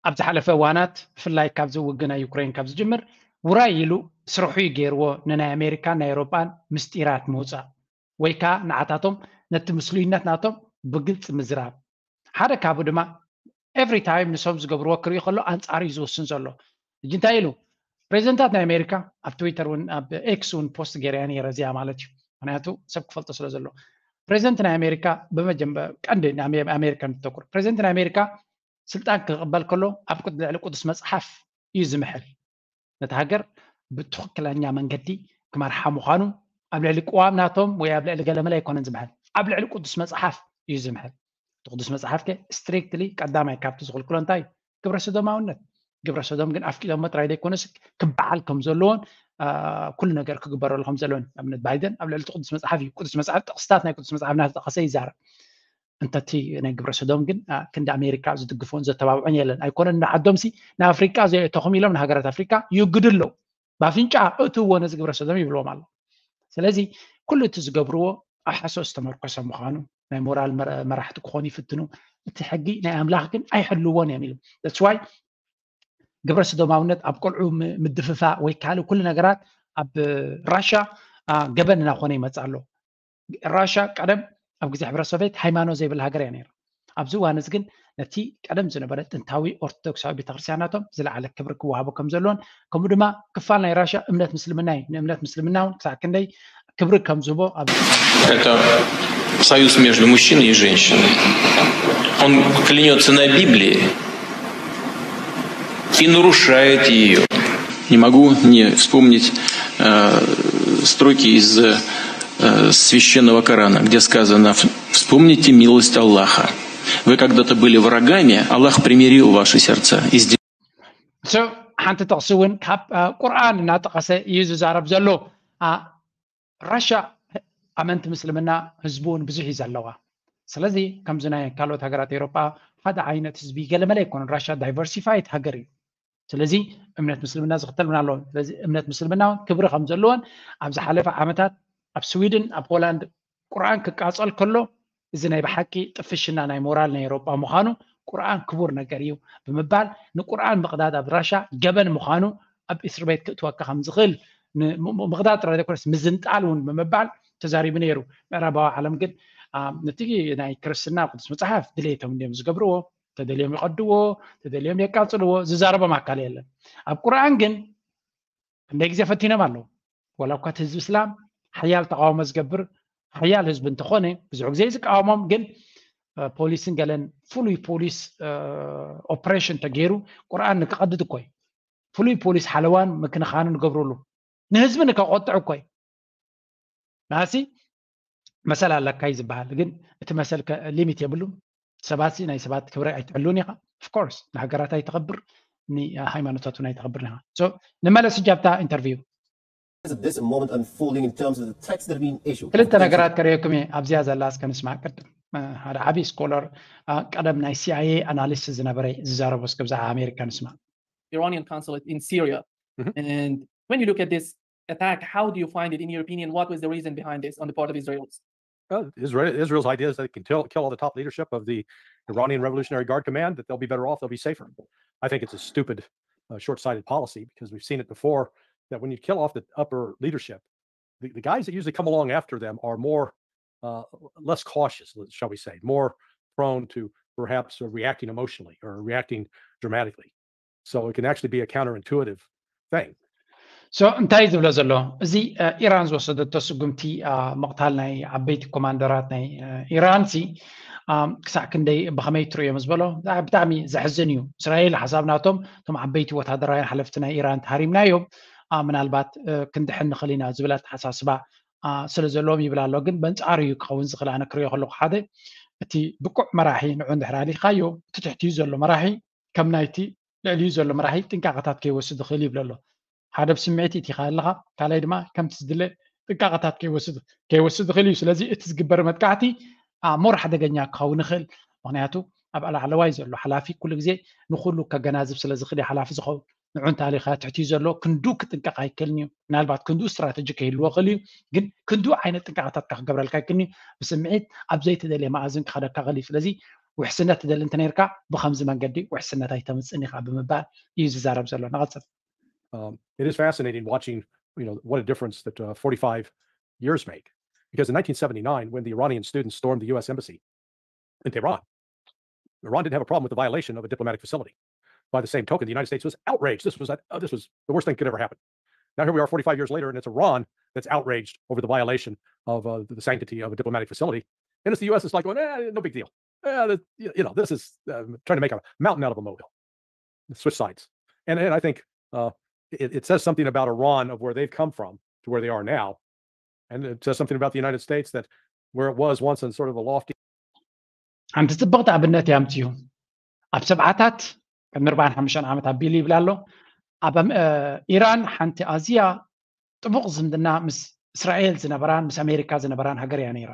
ኣብ ዝሓለፈ እዋናት ብፍላይ ካብዚ ውግእ ናይ ዩክሬን ካብ ዝጅምር ውራይ ኢሉ ስርሑ ገይርዎ ንናይ ኣሜሪካን ናይ ኤውሮጳን ምስጢራት ምውፃእ ወይ ከዓ ንዓታቶም ነቲ ምስሉይነት ናቶም ብግልፂ ምዝራብ። ሓደ ካብኡ ድማ ኤቭሪ ታይም ንሶም ዝገብርዎ ክርኢ ከሎ ኣንፃር እዩ ዝውስን ዘሎ። ሕጂ እንታይ ኢሉ? ፕሬዚደንታት ናይ ኣሜሪካ ኣብ ትዊተር እውን ኣብ ኤክስ እውን ፖስት ገይረያ ነይረ እዚኣ ማለት እዩ። ምክንያቱ ሰብ ክፈልጦ ስለ ዘሎ ፕሬዚደንት ናይ ኣሜሪካ ብመጀመ ቀንዲ ኣሜሪካ ንተኩር ፕሬዚደንት ናይ ኣሜሪካ ስልጣን ክቕበል ከሎ ኣብ ልዕሊ ቅዱስ መፅሓፍ እዩ ዝምሕል። ነቲ ሃገር ብትኽክለኛ መንገዲ ክመርሓ ምዃኑ ኣብ ልዕሊ ቅዋም ናቶም ወይ ኣብ ልዕሊ ገለመለ ኣይኮነን ዝምሕል፣ ኣብ ልዕሊ ቅዱስ መፅሓፍ እዩ ዝምሕል። እቲ ቅዱስ መፅሓፍ ከ ስትሪክትሊ ቀዳማይ ካብቲ ዝኽልክሎ እንታይ እዩ? ግብረ ሰዶማውነት። ግብረ ሰዶም ግን ኣፍቂዶሞ ጥራይ ዘይኮነስ ክበዓል ከም ዘለዎን ኩሉ ነገር ክግበረሉ ከም ዘለዎን ኣብነት ባይደን ኣብ ልዕሊ ቅዱስ መፅሓፍ እዩ። ቅዱስ መፅሓፍ ጥቕስታት ናይ ቅዱስ መፅሓፍ እናተጠቐሰ ይዛረብ። እንተቲ ናይ ግብረ ሰዶም ግን ክንዲ ኣሜሪካ ዝድግፎን ዘተባብዖን የለን። ኣይኮነን ንዓዶምሲ ንኣፍሪቃ ተኹም ኢሎም ንሃገራት ኣፍሪቃ ይግዱ ኣለዉ። ብኣፍንጫ እትዎ ነዚ ግብረ ሰዶም ይብልዎም ኣሎ። ስለዚ ኩሉ እቲ ዝገብርዎ ኣብ ሓሶት ዝተመርኮሰ ምዃኑ ናይ ሞራል መራሕቲ ክኾኑ ይፍትኑ። እቲ ሕጊ ናይ ኣምላኽ ግን ኣይሕልዎን እዮም ኢሉ። That's why ግብረ ሰዶማውነት ኣብ ቆልዑ ምድፍፋ ወይ ካልእ ኩሉ ነገራት ኣብ ራሻ ገበን እናኾነ ይመፅእ ኣሎ። ራሻ ቀደም ኣብ ግዜ ሕብረት ሶቪየት ሃይማኖት ዘይብላ ሃገር እያ ነይራ። ኣብዚ እዋን እዚ ግን ነቲ ቀደም ዝነበረ ጥንታዊ ኦርቶዶክሳዊ ቤተክርስትያናቶም ዝለዓለ ክብሪ ክወሃቦ ከም ዘለዎን ከምኡ ድማ ክፋል ናይ ራሻ እምነት ምስልምና እዩ። ንእምነት ምስልምና እውን ክሳዕ ክንደይ ክብሪ ከም ዝህቦ ኣብ Это союз между мужчиной и женщиной. Он клянется на Библии и нарушает ее. Не могу не вспомнить э, строки из э, священного Корана, где сказано: «Вспомните милость Аллаха. Вы когда-то были врагами, Аллах примирил ваши сердца и сделал». ሓንቲ ጥቕሲ እውን ካብ ቁርኣን እናጠቐሰ እዩ ዝዛረብ ዘሎ። ራሻ ኣመንቲ ምስልምና ህዝቡ እውን ብዙሕ እዩ ዘለዋ። ስለዚ ከምዚ ናይ ካልኦት ሃገራት ኤውሮጳ ሓደ ዓይነት ህዝቢ ገለመለ ኣይኮነን። ራሻ ዳይቨርሲፋይድ ሃገር እዩ። ስለዚ እምነት ምስልምና ዝኽተል እውን ኣለዎ። ስለዚ እምነት ምስልምና እውን ክብሪ ከም ዘለዎን ኣብ ዝሓለፈ ዓመታት ኣብ ስዊድን ኣብ ሆላንድ ቁርኣን ክቃጸል ከሎ እዚ ናይ ብሓቂ ጥፍሽና ናይ ሞራል ናይ ኤውሮጳ ምዃኑ ቁርኣን ክቡር ነገር እዩ ብምባል ንቁርኣን ምቕዳድ ኣብ ራሻ ገበን ምዃኑ ኣብ እስር ቤት ክእትወካ ከም ዝኽእል ምቕዳድ ጥራይ ዘይኮነስ ምዝንጣል እውን ብምባል ተዛሪቡ ነይሩ። ምዕራባዊ ዓለም ግን ነቲ ናይ ክርስትና ቅዱስ መፅሓፍ ድሌቶም እንዲዮም ዝገብርዎ። ተደልዮም ይቐድዎ፣ ተደልዮም የቃፅልዎ፣ ዝዛረቦም ኣካል የለን። ኣብ ቁርኣን ግን ክንደይ ግዜ ፈቲኖም ኣለዉ። ዋላ እኳ እቲ ህዝቢ እስላም ሓያል ተቃውሞ ዝገብር ሓያል ህዝቢ እንተኾነ ብዙሕ ግዜ ዝቃወሞም ግን ፖሊስን ገለን ፍሉይ ፖሊስ ኦፕሬሽን ተገይሩ ቁርኣን ንክቐድድ እኮ እዩ። ፍሉይ ፖሊስ ሓለዋን ምክንኻንን ንገብረሉ ንህዝቢ ንከቆጥዕ እኮ እዩ። ናሲ መሰል ኣለካ እዩ ዝበሃል፣ ግን እቲ መሰል ሊሚት የብሉን። ሰባት ናይ ሰባት ክብሪ ኣይትሕሉን ኢኻ። ኦፍኮርስ ንሃገራት ኣይተኸብር፣ ንሃይማኖታት እውን ኣይተኸብር ኢኻ። ንመለስ ሕጂ ኣብታ ኢንተርቪው this moment unfolding in terms of the threats that are being issued. ክልተ ነገራት ከርእየኩም እየ። ኣብዚኣ ዘላ እስከ ንስማዕ ቅድም። ሓደ ዓብዪ ስኮለር፣ ቀደም ናይ ሲኣይኤ ኣናሊስት ዝነበረ ዝዛረቦ እስከ ብዛዕባ ኣሜሪካ ንስማዕ። Iranian consulate in Syria. And when you look at this attack, how do you find it, in your opinion? What was the reason behind this on the part of Israel? Uh, Israel, Israel's idea is that they can kill, kill all the top leadership of the Iranian Revolutionary Guard Command, that they'll be better off, they'll be safer. I think it's a stupid, uh, short-sighted policy, because we've seen it before that when you kill off the upper leadership, the, the guys that usually come along after them are more, uh, less cautious, shall we say, more prone to perhaps, uh, reacting emotionally or reacting dramatically. So it can actually be a counterintuitive thing. So እንታይ ዝብሎ ዘሎ እዚ ኢራን ዝወሰደቶ ስጉምቲ ምቕታል ናይ ዓበይቲ ኮማንደራት ናይ ኢራን ሲ ክሳዕ ክንደይ ብኸመይ ትርእዮም ዝበሎ ብጣዕሚ ዘሕዝን እዩ። እስራኤል ሓሳብ ናቶም እቶም ዓበይቲ ወታደራውያን ሓለፍቲ ናይ ኢራን ተሃሪምናዮም ምናልባት ክንድሕን ንኽእል ኢና ዝብል ኣተሓሳስባ ስለ ዘለዎም ይብል ኣሎ። ግን በንጻሩ እዩ ክኸውን ዝኽእል። ኣነ ክርእዮ ከለኹ ሓደ እቲ ብቁዕ መራሒ ንዑ እንድሕር ኣሊኻዮ እቲ ትሕቲኡ ዘሎ መራሒ ከም ናይቲ ልዕሊኡ ዘሎ መራሒ ጥንቃቐታት ከይወስድ ይኽእል ይብል ኣሎ። ሓደ ብስምዒት ኢቲኻ ኣለኻ፣ ካልኣይ ድማ ከምቲ ዝድለ ጥንቃቐታት ከይወስድ ከይወስድ ይኽእል እዩ። ስለዚ እቲ ዝግበር መጥቃዕቲ more ሓደገኛ ክኸውን ይኽእል። ምክንያቱ ኣብ ላዕለዋይ ዘሎ ሓላፊ ኩሉ ግዜ ንኩሉ ከገናዝብ ስለ ዝኽእል ሓላፊ ዝኸውን። ንዑ እንተ ኣሊኻ ትሕቲኡ ዘሎ ክንዱ ክጥንቀቕ ኣይክእልን እዩ። ምናልባት ክንዱ ስትራተጂ ከይህልዎ ይኽእል እዩ፣ ግን ክንዱ ዓይነት ጥንቃቐታት ክገብረልካ ኣይክእልን እዩ። ብስምዒት ኣብ ዘይተደልየ መኣዝን ክኸደካ ይኽእል እዩ። ስለዚ ውሕስነት ትደሊ እንተ ነርካ ብኸምዚ መንገዲ ውሕስነት ኣይተምፅእን ኢኻ ብምባል እዩ ዝዛረብ ዘሎ። ንቐፅል። Um, it is fascinating watching, you know, what a difference that uh, forty-five years make. Because in nineteen seventy-nine, when the Iranian students stormed the U S embassy in Tehran, Iran didn't have a problem with the violation of a diplomatic facility. By the same token, the United States was outraged. This was uh, this was the worst thing could ever happen. Now here we are, forty-five years later, and it's Iran that's outraged over the violation of uh, the sanctity of a diplomatic facility. And it's the U S is like going, eh, no big deal. Eh, you know, this is uh, trying to make a mountain out of a molehill. Switch sides. And, and I think uh, it, it says something about Iran of where they've come from to where they are now. And it says something about the United States that where it was once in sort of a lofty ሓንቲ ጽብቕቲ ኣብነት እያ ኣምፅኡ። ኣብ ሰብዓታት ቅድሚ ኣርባዓን ሓሙሽተን ዓመት ኣቢሉ ይብል ኣሎ። ኣብ ኢራን ሓንቲ ኣዝያ ጥቡቕ ዝምድና ምስ እስራኤል ዝነበራን ምስ ኣሜሪካ ዝነበራን ሃገር እያ ነይራ።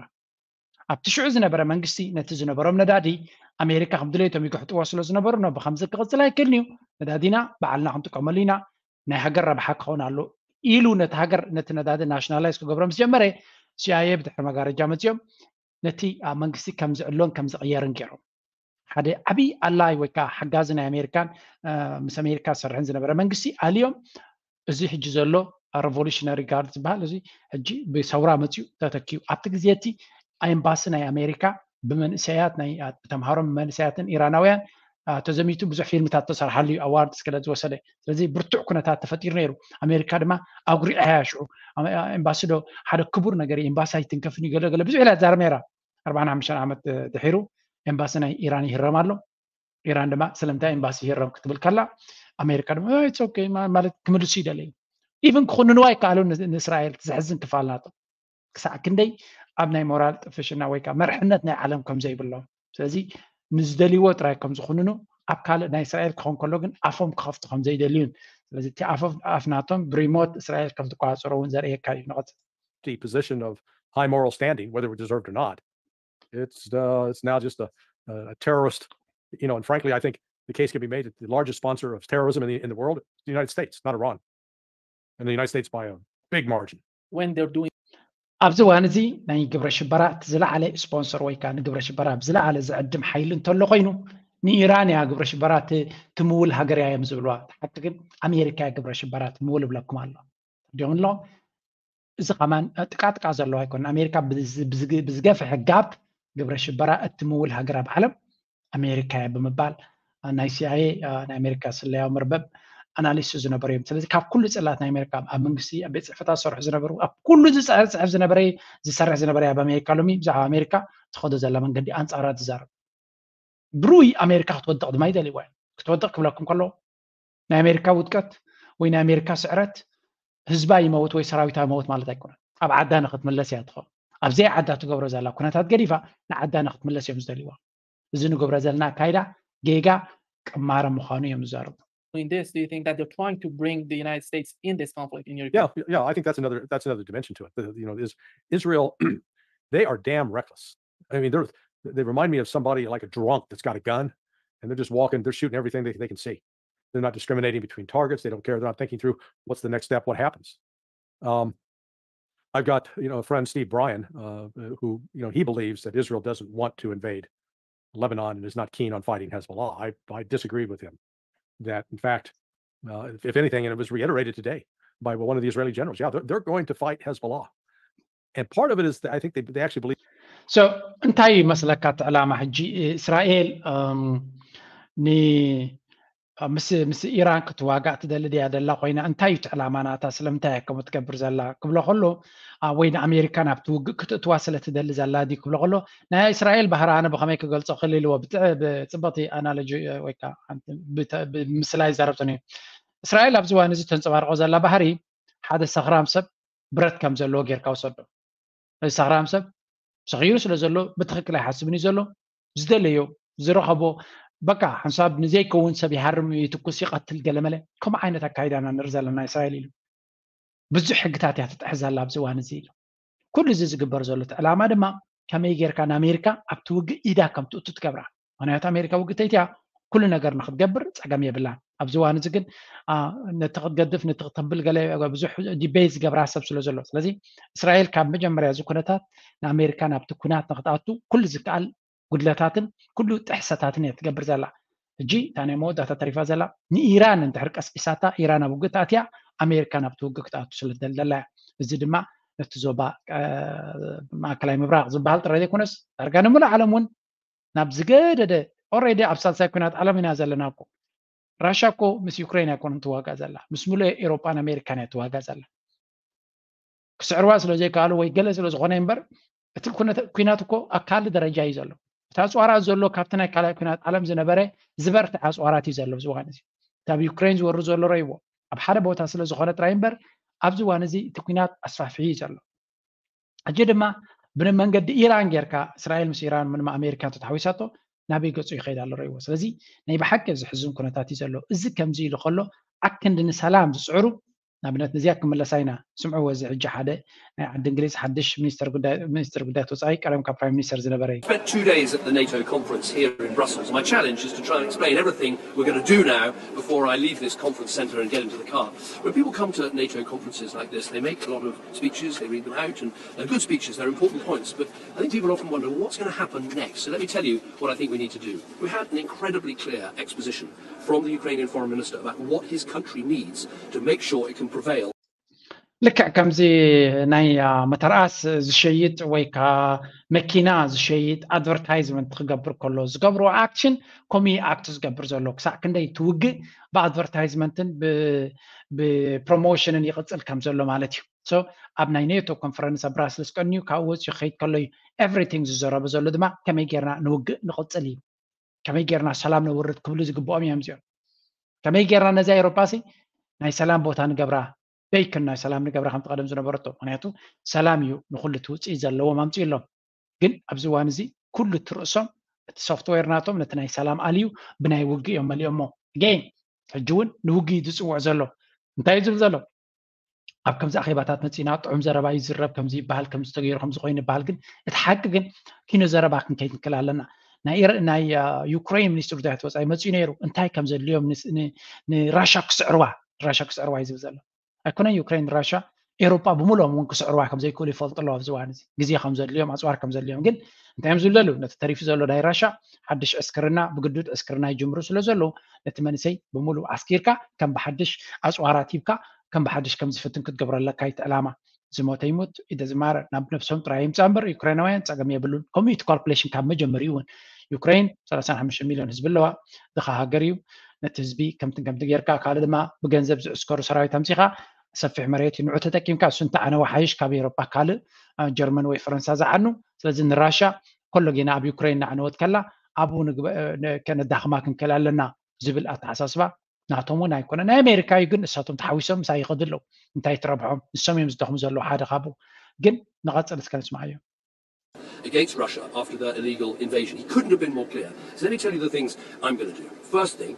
ኣብቲ ሽዑ ዝነበረ መንግስቲ ነቲ ዝነበሮም ነዳዲ ኣሜሪካ ከም ድሌቶም ይግሕጥዎ ስለ ዝነበሩ ኖ ብከምዚ ክቕፅል ኣይክእልን እዩ፣ ነዳዲና ባዕልና ክንጥቀመሉ ኢና፣ ናይ ሃገር ረብሓ ክኸውን ኣሎ ኢሉ ነቲ ሃገር ነቲ ነዳዲ ናሽናላይዝ ክገብሮ ምስ ጀመረ ሲኣይኤ ብድሕሪ መጋረጃ መፅኦም ነቲ መንግስቲ ከም ዝዕሎን ከም ዝቕየርን ገይሮም። ሓደ ዓብዪ ኣላይ ወይ ከዓ ሓጋዚ ናይ ኣሜሪካን ምስ ኣሜሪካ ዝሰርሕን ዝነበረ መንግስቲ ኣልዮም እዚ ሕጂ ዘሎ ሬቮሉሽነሪ ጋርድ ዝበሃል እዚ ሕጂ ብሰውራ መፅኡ ተተኪዩ። ኣብቲ ግዜ እቲ ኤምባሲ ናይ ኣሜሪካ ብመንእሰያት ናይ ተምሃሮም መንእሰያትን ኢራናውያን ተዘሚቱ ብዙሕ ፊልምታት ተሰርሓሉ እዩ ኣዋርድ ስለ ዝወሰደ። ስለዚ ብርቱዕ ኩነታት ተፈጢሩ ነይሩ። ኣሜሪካ ድማ ኣጉሪዐያ ሽዑ ኤምባሲ ዶ ሓደ ክቡር ነገር ኤምባሲ ኣይትንከፍን እዩ ገለ ገለ ብዙሕ ኢላ ትዛረብ ነይራ። ኣርባዓን ሓሙሽተን ዓመት ድሒሩ ኤምባሲ ናይ ኢራን ይህረም ኣሎ። ኢራን ድማ ስለምንታይ ኤምባሲ ይህረም ክትብል ከላ ኣሜሪካ ድማ ኦኬ ማለት ክምልሱ ይደለዩ። ኢቭን ክኹንንዋ ይከኣሉ ንእስራኤል። ዘሕዝን ክፋል ናቶ ክሳዕ ክንደይ ኣብ ናይ ሞራል ጥፍሽና ወይ ከዓ መርሕነት ናይ ዓለም ከም ዘይብሎም። ስለዚ ንዝደልይዎ ጥራይ ከም ዝኹንኑ ኣብ ካልእ ናይ እስራኤል ክኾን ከሎ ግን ኣፎም ክኸፍቱ ከም ዘይደልዩን ስለዚ እቲ ኣፍ ናቶም ብሪሞት እስራኤል ከም ትቆፃፀሮ እውን ዘርእየካ እዩ። ንቐፅል። Position of high moral standing, whether it deserved or not. It's uh, it's now just a, a terrorist, you know. And frankly, I think the case can be made that the largest sponsor of terrorism in the, in the world is the United States, not Iran. And the United States by a big margin. When they're doing ኣብዚ እዋን እዚ ናይ ግብረ ሽበራ እቲ ዝለዓለ ስፖንሰር ወይ ከዓ ንግብረ ሽበራ ብዝለዓለ ዝዕድም ሓይሊ እንተሎ ኮይኑ ንኢራን እያ ግብረ ሽበራ ትምውል ሃገር እያ እዮም ዝብልዋ። ሓቂ ግን ኣሜሪካ እያ ግብረ ሽበራ ትምውል እብለኩም ኣሎ። ዲኹም ኣሎ እዚ ከማን ጥቃጥቃ ዘለዎ ኣይኮነን። ኣሜሪካ ብዝገፍሐ ጋፕ ግብረ ሽበራ እትምውል ሃገር ኣብ ዓለም ኣሜሪካ እያ ብምባል ናይ ሲኣይኤ ናይ ኣሜሪካ ስለያዊ መርበብ ኣናሊስት ዝነበሩ እዮም። ስለዚ ካብ ኩሉ ጽላት ናይ ኣሜሪካ ኣብ መንግስቲ ኣብ ቤት ጽሕፈታት ዝሰርሑ ዝነበሩ ኣብ ኩሉ ዝጽሕፍ ዝነበረ ዝሰርሕ ዝነበረ ኣብ ኣሜሪካ ሎሚ ብዛዕባ ኣሜሪካ ትኸዶ ዘላ መንገዲ ኣንጻራ ትዛረብ። ብሩይ ኣሜሪካ ክትወድቕ ድማ ይደልይዋ እዮም። ክትወድቕ ክብለኩም ከሎ ናይ ኣሜሪካ ውድቀት ወይ ናይ ኣሜሪካ ስዕረት ህዝባ ይመውት ወይ ሰራዊታ ይመውት ማለት ኣይኮነን። ኣብ ዓዳ ንክትምለስ እያ ትኸውን። ኣብዘይ ዓዳ ትገብሮ ዘላ ኩነታት ገዲፋ ንዓዳ ንክትምለስ እዮም ዝደልይዋ። እዚ ንገብሮ ዘለና ኣካይዳ ጌጋ ቅማረ ምዃኑ እዮም ዝዛረቡ። In this, do you think that they're trying to bring the United States in this conflict, in your view? Yeah, yeah, I think that's another that's another dimension to it. The- you know, is Israel? They are damn reckless. I mean, they're they remind me of somebody like a drunk that's got a gun, and they're just walking, they're shooting everything they, they can see. They're not discriminating between targets. They don't care. They're not thinking through what's the next step, what happens. Um, I've got you know a friend, Steve Bryan, uh, who you know he believes that Israel doesn't want to invade Lebanon and is not keen on fighting Hezbollah. I I disagree with him. That in fact, uh, if, if anything, and it was reiterated today by one of the Israeli generals, yeah, they're, they're going to fight Hezbollah. And part of it is that I think they, they actually believe So እንታይ ይመስለካ እቲ ዕላማ ሕጂ? እስራኤል ምስ ምስ ኢራን ክትዋጋእ ትደሊ ድያ ደላ ኮይና እንታይ እዩ እቲ ዕላማ ናታ? ስለምንታይ እያ ከምኡ ትገብር ዘላ ክብሎ ከሎ ወይ ንኣሜሪካ ናብቲ ውግእ ክትእትዋ ስለ ትደሊ ዘላ ድዩ ክብሎ ከሎ ናይ እስራኤል ባህሪ ኣነ ብኸመይ ክገልጾ ክእል ኢልዎ ብፅበቲ ኣናሎጂ ወይ ምስላ ይዛረብትን እዩ። እስራኤል ኣብዚ እዋን እዚ ተንፀባርቆ ዘላ ባህሪ ሓደ ሰኽራም ሰብ ብረት ከም ዘለዎ ጌርካ ውሰዶ። እዚ ሰኽራም ሰብ ሰኺሩ ስለ ዘሎ ብትኽክል ኣይሓስብን እዩ ዘሎ። ዝደለዮ ዝረኸቦ በቃ ሓንሳብ ንዘይከውን ሰብ ይሃርም ይትኩስ ይቐትል ገለመለ። ከምኡ ዓይነት ኣካይዳና ንርኢ ዘለና እስራኤል ኢሉ ብዙሕ ሕግታት እያ ትጥሕዝ ኣላ ኣብዚ እዋን እዚ ኢሉ። ኩሉ እዚ ዝግበር ዘሎ እቲ ዕላማ ድማ ከመይ ጌርካ ንኣሜሪካ ኣብቲ ውግእ ኢዳ ከም ትእቱ ትገብራ። ምክንያቱ ኣሜሪካ ውግእ ተይትያ ኩሉ ነገር ንክትገብር ፀገም የብላን። ኣብዚ እዋን እዚ ግን ነቲ ክትገድፍ ነቲ ክተብል ገለ ብዙሕ ዲቤት ዝገብራ ሰብ ስለ ዘሎ ስለዚ እስራኤል ካብ መጀመርያ እዚ ኩነታት ንኣሜሪካ ናብቲ ኩናት ንክትኣቱ ኩሉ ዝከኣል ጉድለታትን ኩሉ ጥሕሰታትን እያ ትገብር ዘላ። ሕጂ እታ ናይ መወዳእታ ተሪፋ ዘላ ንኢራን እንድሕር ቀስቂሳታ ኢራን ኣብ ውግእ ተኣትያ ኣሜሪካ ናብቲ ውግእ ክትኣቱ ስለ ትደሊ ዘላ እያ። እዚ ድማ ነቲ ዞባ ማእከላይ ምብራቅ ዝበሃል ጥራይ ዘይኮነስ ዳርጋ ንምሉእ ዓለም እውን ናብ ዝገደደ already ኣብ ሳልሳይ ኩናት ዓለም ኢና ዘለና እኮ። ራሻ እኮ ምስ ዩክሬን ኣይኮነን ትዋጋእ ዘላ ምስ ሙሉእ ኤሮጳን ኣሜሪካን እያ ትዋጋእ ዘላ። ክስዕርዋ ስለ ዘይከኣሉ ወይ ገለ ስለ ዝኾነ እምበር እቲ ኩናት እኮ ኣብ ካልእ ደረጃ እዩ ዘሎ። እቲ ኣፅዋራት ዘሎ ካብቲ ናይ ካልኣይ ኩናት ዓለም ዝነበረ ዝበርትዐ ኣፅዋራት እዩ ዘሎ ኣብዚ እዋን እዚ። እቲ ኣብ ዩክሬን ዝወርድ ዘሎ ረይዎ ኣብ ሓደ ቦታ ስለ ዝኾነ ጥራይ እምበር ኣብዚ እዋን እዚ እቲ ኩናት ኣስፋሕፊሑ እዩ ዘሎ። ሕጂ ድማ ብመንገዲ ኢራን ጌርካ እስራኤል ምስ ኢራን ምንማ ኣሜሪካ እንተተሓዊሳቶ ናበይ ገፁ ይኸይድ ኣሎ ረይዎ። ስለዚ ናይ ብሓቂ ዘሕዝን ኩነታት እዩ ዘሎ። እዚ ከምዚ ኢሉ ከሎ ኣክንዲ ንሰላም ዝፅዕሩ ንኣብነት ነዚኣ ክምለሳ ኢና። ስምዕዎ እዚ ሕጂ ሓደ ናይ ዓዲ እንግሊዝ ሓድሽ ሚኒስትር ጉዳያት ወፃኢ ቀደም ካብ ፕራይም ሚኒስተር ዝነበረ እዩ። Spent two days at the NATO conference here in Brussels. My challenge is to try and explain everything we're going to do now before I leave this conference centre and get into the car. When people come to NATO conferences like this, they make a lot of speeches, they read them out, and they're good speeches, they're important points, but I think people often wonder, well, what's going to happen next? So let me tell you what I think we need to do. We had an incredibly clear exposition from the Ukrainian foreign minister about what his country needs to make sure it can prevail. ልክዕ ከምዚ ናይ መተርኣስ ዝሸይጥ ወይ ከዓ መኪና ዝሸይጥ ኣድቨርታይዝመንት ክገብር ከሎ ዝገብርዎ ኣክሽን ኮሚ ኣክት ዝገብር ዘሎ ክሳዕ ክንደይ ትውግእ ብኣድቨርታይዝመንትን ብፕሮሞሽንን ይቕፅል ከም ዘሎ ማለት እዩ። ኣብ ናይ ኔቶ ኮንፈረንስ ኣብ ብራስልስ ቀንዩ ካብኡ ወፂኡ ክኸይድ ከሎ እዩ ኤቭሪቲንግ ዝዘረበ ዘሎ ድማ ከመይ ጌርና ንውግእ ንቕፅል እዩ። ከመይ ጌርና ሰላም ነውርድ ክብሉ ዝግብኦም እዮም እዚኦም። ከመይ ጌርና ነዛ ኤሮጳ ሲ ናይ ሰላም ቦታ ንገብራ፣ ቤይክን ናይ ሰላም ንገብራ ከምቲ ቀደም ዝነበረቶ። ምክንያቱ ሰላም እዩ ንኩሉ እቲ ውፅኢት ዘለዎም ኣምፅኡ ኣሎም። ግን ኣብዚ እዋን እዚ ኩሉ እቲ ርእሶም እቲ ሶፍትዌር ናቶም ነቲ ናይ ሰላም ኣልዩ ብናይ ውግእ እዮም መሊኦሞ። ጌን ሕጂ እውን ንውግእ እዩ ዝፅውዕ ዘሎ። እንታይ እዩ ዝብል ዘሎ? ኣብ ከምዚ ኣኼባታት መፂና ጥዑም ዘረባ ይዝረብ ከምዚ ይበሃል ከምዚ ተገይሩ ከምዚ ኮይኑ ይበሃል። ግን እቲ ሓቂ ግን ኪኖ ዘረባ ክንከይድ ንክእል ኣለና። ናይ ዩክሬን ሚኒስትር ጉዳያት ወፃኢ መፂኡ ነይሩ እንታይ ከም ዘድልዮም ንራሻ ክስዕርዋ ራሻ ክስዕርዋ እዩ ዝብል ዘሎ። ኣይኮነን ዩክሬን ራሻ ኤሮጳ ብምልኦም እውን ክስዕርዋ ከም ዘይክእሉ ይፈልጡ ኣለዉ። ኣብዚ እዋን እዚ ግዜ ከም ዘድልዮም ኣፅዋር ከም ዘድልዮም ግን እንታይ እዮም ዝብሉ ዘለዉ? ነቲ ተሪፉ ዘሎ ናይ ራሻ ሓድሽ ዕስክርና ብግዱድ ዕስክርና ይጅምሩ ስለ ዘለዉ ነቲ መንእሰይ ብምሉእ ኣስኪርካ ከም ብሓድሽ ኣፅዋራት ሂብካ ከም ብሓድሽ ከም ዝፍትን ክትገብሮ ኣለካ። እቲ ዕላማ ዝሞተ ይሙት ኢደ ዝማረ ናብ ነብሶም ጥራይ ይምፃእ እምበር ዩክሬናውያን ፀገም የብሉን። ከምኡ እቲ ካልኩሌሽን ካብ መጀመሪኡ እውን ዩክሬን ሰላሳን ሓሙሽተ ሚሊዮን ህዝቢ ኣለዋ። ድኻ ሃገር እዩ። ነቲ ህዝቢ ከምትን ከምቲ ጌርካ ካልእ ድማ ብገንዘብ ዝዕስከሩ ሰራዊት ኣምፂኻ ሰፊሕ መሬት እዩ ንዑ ተጠቂምካ እሱ እንተዓነወ ሓይሽ ካብ ኤሮጳ ካልእ ጀርመን ወይ ፈረንሳ ዝዓኑ። ስለዚ ንራሻ ኮሎ ጌና ኣብ ዩክሬን እናዕነወት ከላ ኣብኡ ከነዳኽማ ክንክእል ኣለና ዝብል ኣተሓሳስባ ናቶም እውን ኣይኮነ። ናይ ኣሜሪካ እዩ፣ ግን እሳቶም ተሓዊሶም ምሳይ ይኸዱ ኣለዉ። እንታይ ትረብሖም? ንሶም እዮም ዝደኽሙ ዘለዉ ሓደ ካብኡ። ግን ንቐፅል እስከ ንስማዓዮ። Against Russia after their illegal invasion. He couldn't have been more clear. So let me tell you the things I'm going to do. First thing,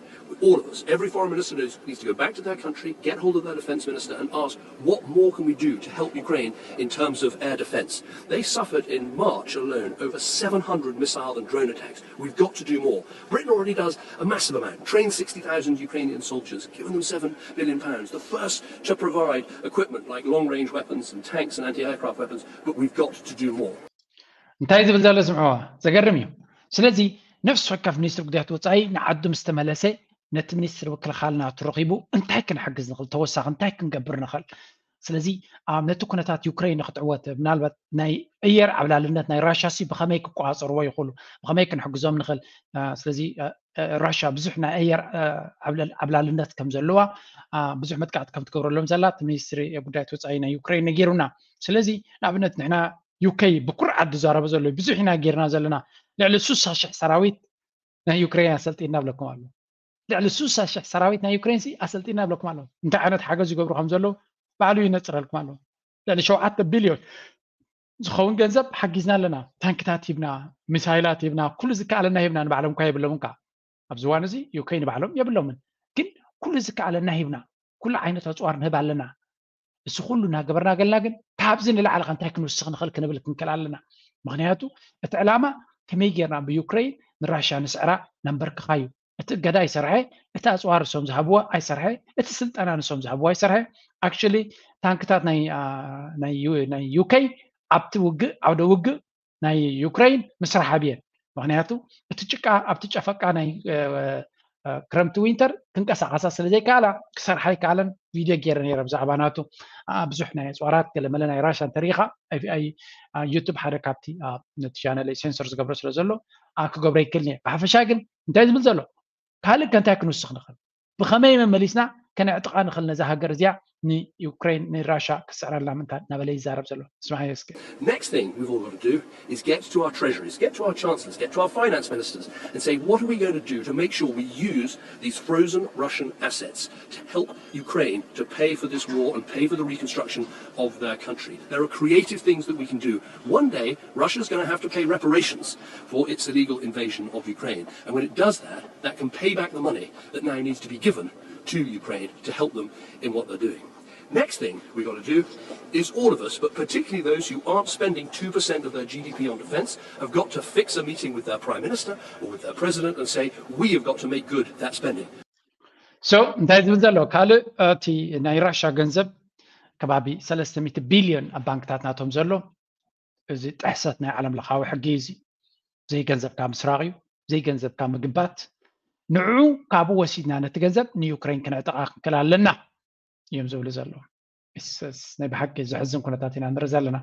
all of us, every foreign minister knows, needs to go back to their country, get hold of their defense minister, and ask, what more can we do to help Ukraine in terms of air defense? They suffered in March alone over seven hundred missile and drone attacks. We've got to do more. Britain already does a massive amount. Trained sixty thousand Ukrainian soldiers, given them seven billion pounds. The first to provide equipment like long-range weapons and tanks and anti-aircraft weapons, but we've got to do more. እንታይ ዝብል ዘሎ ስምዕዋ፣ ዘገርም እዩ። ስለዚ ነፍሲ ወከፍ ሚኒስትር ጉዳያት ወፃኢ ንዓዱ ምስ ተመለሰ ነቲ ሚኒስትር ምክልኻል ናቱ ረኺቡ እንታይ ክንሕግዝ ንኽእል፣ ተወሳኺ እንታይ ክንገብር ንኽእል። ስለዚ ነቲ ኩነታት ዩክሬን ንክትዕወት ምናልባት ናይ ኣየር ዓብላልነት ናይ ራሻ ሲ ብኸመይ ክቆፃፀርዎ ይኽእሉ፣ ብኸመይ ክንሕግዞም ንኽእል። ስለዚ ራሻ ብዙሕ ናይ ኣየር ዓብላልነት ከም ዘለዋ፣ ብዙሕ መጥቃዕቲ ከም ትገብረሎም ዘላ እቲ ሚኒስትሪ ጉዳያት ወፃኢ ናይ ዩክሬን ነጊሩና። ስለዚ ንኣብነት ንሕና ዩኬ ብኩርዓት ዝዛረቦ ዘሎ ብዙሕ ኢና ጌርና ዘለና። ልዕሊ ሱሳ ሽሕ ሰራዊት ናይ ዩክሬን ኣሰልጢና ብለኩም ኣሎ። ልዕሊ ሱሳ ሽሕ ሰራዊት ናይ ዩክሬን ሲ ኣሰልጢና ብለኩም ኣሎ። እንታይ ዓይነት ሓገዝ ይገብሩ ከም ዘለዉ ባዕሉ ይነፅረልኩም ኣሎ። ልዕሊ ሸውዓተ ቢልዮን ዝኸውን ገንዘብ ሓጊዝና ኣለና። ታንክታት ሂብና፣ ሚሳይላት ሂብና፣ ኩሉ ዝከኣለና ሂብና። ንባዕሎም እኳ የብሎምን ከ ኣብዚ እዋን እዚ ዩኬ ንባዕሎም የብሎምን። ግን ኩሉ ዝከኣለና ሂብና፣ ኩሉ ዓይነት ኣፅዋር ንህብ ኣለና። እዚ ኩሉ እናገበርና ገልና ግን ካብዚ ንላዕሊ ከ እንታይ ክንውስኽ ንኽእል ክንብል ክንክእል ኣለና። ምክንያቱ እቲ ዕላማ ከመይ ጌርና ብዩክሬን ንራሽያ ንስዕራ ነንበርክኻ እዩ። እቲ እገዳ ኣይሰርሐ፣ እቲ ኣፅዋር እሶም ዝሃብዎ ኣይሰርሐ፣ እቲ ስልጠና ንሶም ዝሃብዎ ኣይሰርሐ። ኣክቹሊ ታንክታት ናይ ዩኬ ኣብቲ ውግእ ዓውደ ውግእ ናይ ዩክሬን ምስራሕ ኣብየን። ምክንያቱ እቲ ጭቃ ኣብቲ ጨፈቃ ናይ ክረምቲ ዊንተር ክንቀሳቀሳ ስለዘይከኣላ ክሰርሓ ይከኣለን። ቪድዮ ገይረ ነይረ ብዛዕባ ናቱ ብዙሕ ናይ ኣፅዋራት ገለመለ ናይ ራሻ እንተሪኢኻ ዩቱብ ሓደ ካብቲ ነቲ ቻነል ሴንሰር ዝገብሮ ስለ ዘሎ ክገብሮ ይክእል እየ። ብሓፈሻ ግን እንታይ ዝብል ዘሎ ካልእ ከ እንታይ ክንውስኽ ንኽእል? ብኸመይ መመሊስና ከነዕጥቓ ንኽእል ነዛ ሃገር እዚኣ ንዩክሬን ንራሻ ክስዕረላ ምንታ እናበለ ይዛረብ ዘሎ? ስማዕ እስኪ። Next thing we've all got to do is get to our treasuries, get to our chancellors, get to our finance ministers and say, what are we going to do to make sure we use these frozen Russian assets to help Ukraine to pay for this war and pay for the reconstruction of their country? There are creative things that we can do. One day, Russia's going to have to pay reparations for its illegal invasion of Ukraine. And when it does that, that can pay back the money that now needs to be given to Ukraine to help them in what they're doing. Next thing we've got to do is all of us, but particularly those who aren't spending two percent of their G D P on defense, have got to fix a meeting with their prime minister or with their president and say, we have got to make good that spending. So እንታይ ዝብል ዘሎ ካልእ እቲ ናይ ራሻ ገንዘብ ከባቢ ሰለስተ ሚእቲ ቢልዮን ኣብ ባንክታት ናቶም ዘሎ እዚ ጥሕሰት ናይ ዓለም ለኻዊ ሕጊ እዩ። እዚ ዘይገንዘብካ ምስራቕ እዩ፣ ዘይገንዘብካ ምግባት። ንዑ ካብኡ ወሲድና ነቲ ገንዘብ ንዩክሬን ክነዕጥቓ ክንክእል ኣለና እዮም ዝብሉ ዘለዉ። ናይ ብሓቂ ዘሕዝን ኩነታት ኢና ንርኢ ዘለና።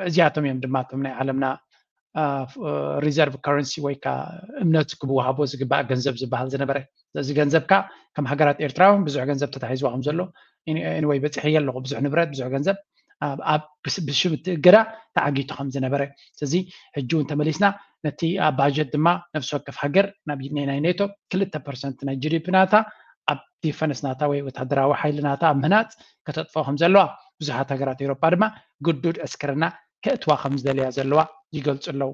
እዚኣቶም እዮም ድማ እቶም ናይ ዓለምና ሪዘርቭ ከረንሲ ወይ ከዓ እምነት ክብወሃቦ ዝግባእ ገንዘብ ዝበሃል ዝነበረ። እዚ ገንዘብካ ከም ሃገራት ኤርትራ እውን ብዙሕ ገንዘብ ተታሒዝዋ ከም ዘሎ ኤኒወይ በፂሐ ኣለኹ። ብዙሕ ንብረት፣ ብዙሕ ገንዘብ ብሽም እቲ እገዳ ተዓጊቱ ከም ዝነበረ። ስለዚ ሕጂ እውን ተመሊስና ነቲ ባጀት ድማ ነፍሲ ወከፍ ሃገር ናብ ናይ ኔቶ ክልተ ፐርሰንት ናይ ጂ ዲ ፒ ናታ ኣብ ዲፈንስ ናታ ወይ ወታደራዊ ሓይሊ ናታ ኣብ ምህናፅ ከተጥፍኦ ከም ዘለዋ ብዙሓት ሃገራት ኤውሮጳ ድማ ግዱድ ዕስክርና ከእትዋ ከም ዝደልያ ዘለዋ ይገልፁ ኣለዉ።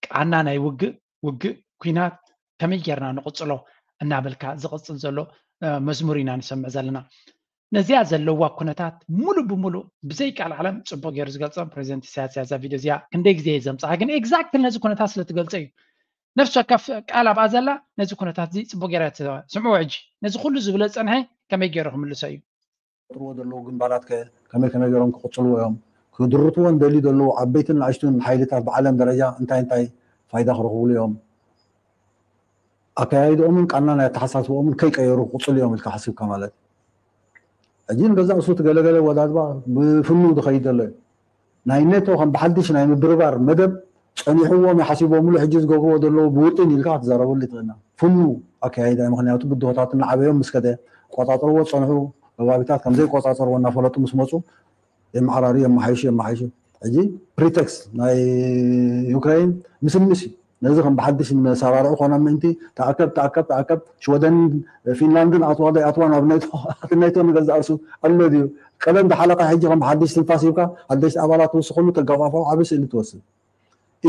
ቃና ናይ ውግእ ውግእ ኲናት ከመይ ጌርና ንቕጽሎ እናበልካ ዝቕጽል ዘሎ መዝሙር ኢና ንሰምዕ ዘለና። ነዚኣ ዘለዋ ኩነታት ሙሉእ ብሙሉእ ብዘይ ቃል ዓለም ጽቡቕ ገይሩ ዝገልጾ ፕሬዚደንት ኢሳያስ እያ። እዛ ቪድዮ እዚኣ ክንደይ ግዜ እየ ዘምጽኣ፣ ግን ኤግዛክትሊ ነዚ ኩነታት ስለ ትገልጾ እዩ። ነፍሲ ወከፍ ቃል ኣብኣ ዘላ ነዚ ኩነታት እዚ ጽቡቕ ገይራ እያ ትዛረብ። ስምዕዎ ሕጂ ነዚ ኩሉ ዝብሎ ዝጸንሐ ከመይ ገይሩ ክምልሶ እዩ? ዝጥርዎ ዘለዉ ግንባራት ከ ከመይ ከመይ ገይሮም ክቕጽልዎ እዮም? ክድርትዎ እንደልዩ ዘለዉ ዓበይትን ንኣሽቱን ሓይልታት ብዓለም ደረጃ እንታይ እንታይ ፋይዳ ክረኽብሉ እዮም? ኣከያይድኦምን ቃና ናይ ኣተሓሳስብኦምን ከይቀየሩ ክቕጽሉ እዮም ኢልካ ሓሲብካ ማለት እዩ። ሕጂ ንገዛእ ርእሱ እቲ ገለገለ ወዳድባ ብፍኑ ዝኸይድ ዘሎ እዩ። ናይ ኔቶ ከም ብሓድሽ ናይ ምብርባር መደብ ጸኒሕዎም እዩ ሓሲቦምሉ ሕጂ ዝገብርዎ ዘለዉ ብውጥን ኢልካ ክትዛረበሉ ትኽእልና። ፍኑ ኣከያይዳ እዩ። ምኽንያቱ ብድሆታት እናዓበዮም ምስ ከደ ቆጻጸርዎ ዝጸንሑ ከባቢታት ከም ዘይቆጻጸርዎ እናፈለጡ ምስ መጹ የመዓራርዩ፣ የመሓይሹ፣ የመሓይሹ። ሕጂ ፕሪቴክስት ናይ ዩክሬን ምስምስ እዩ። ነዚ ከም ብሓድሽ ንመሰራርዑ ኮና ምእንቲ ተኣከብ ተኣከብ ተኣከብ ሽወደን ፊንላንድን ኣትዋ ዶ ኣይኣትዋ ናብ ናይቶ ኣቲ ናይቶ ንገዛእ ርእሱ ኣሎ ድዩ? ቀደም ዝሓለቐ ሕጂ ከም ብሓድሽ ትንፋስ ሂብካ ሓደሽቲ ኣባላት ትውስኸሉ ተጋፋፋው ዓቢ ስእሊ ትወስድ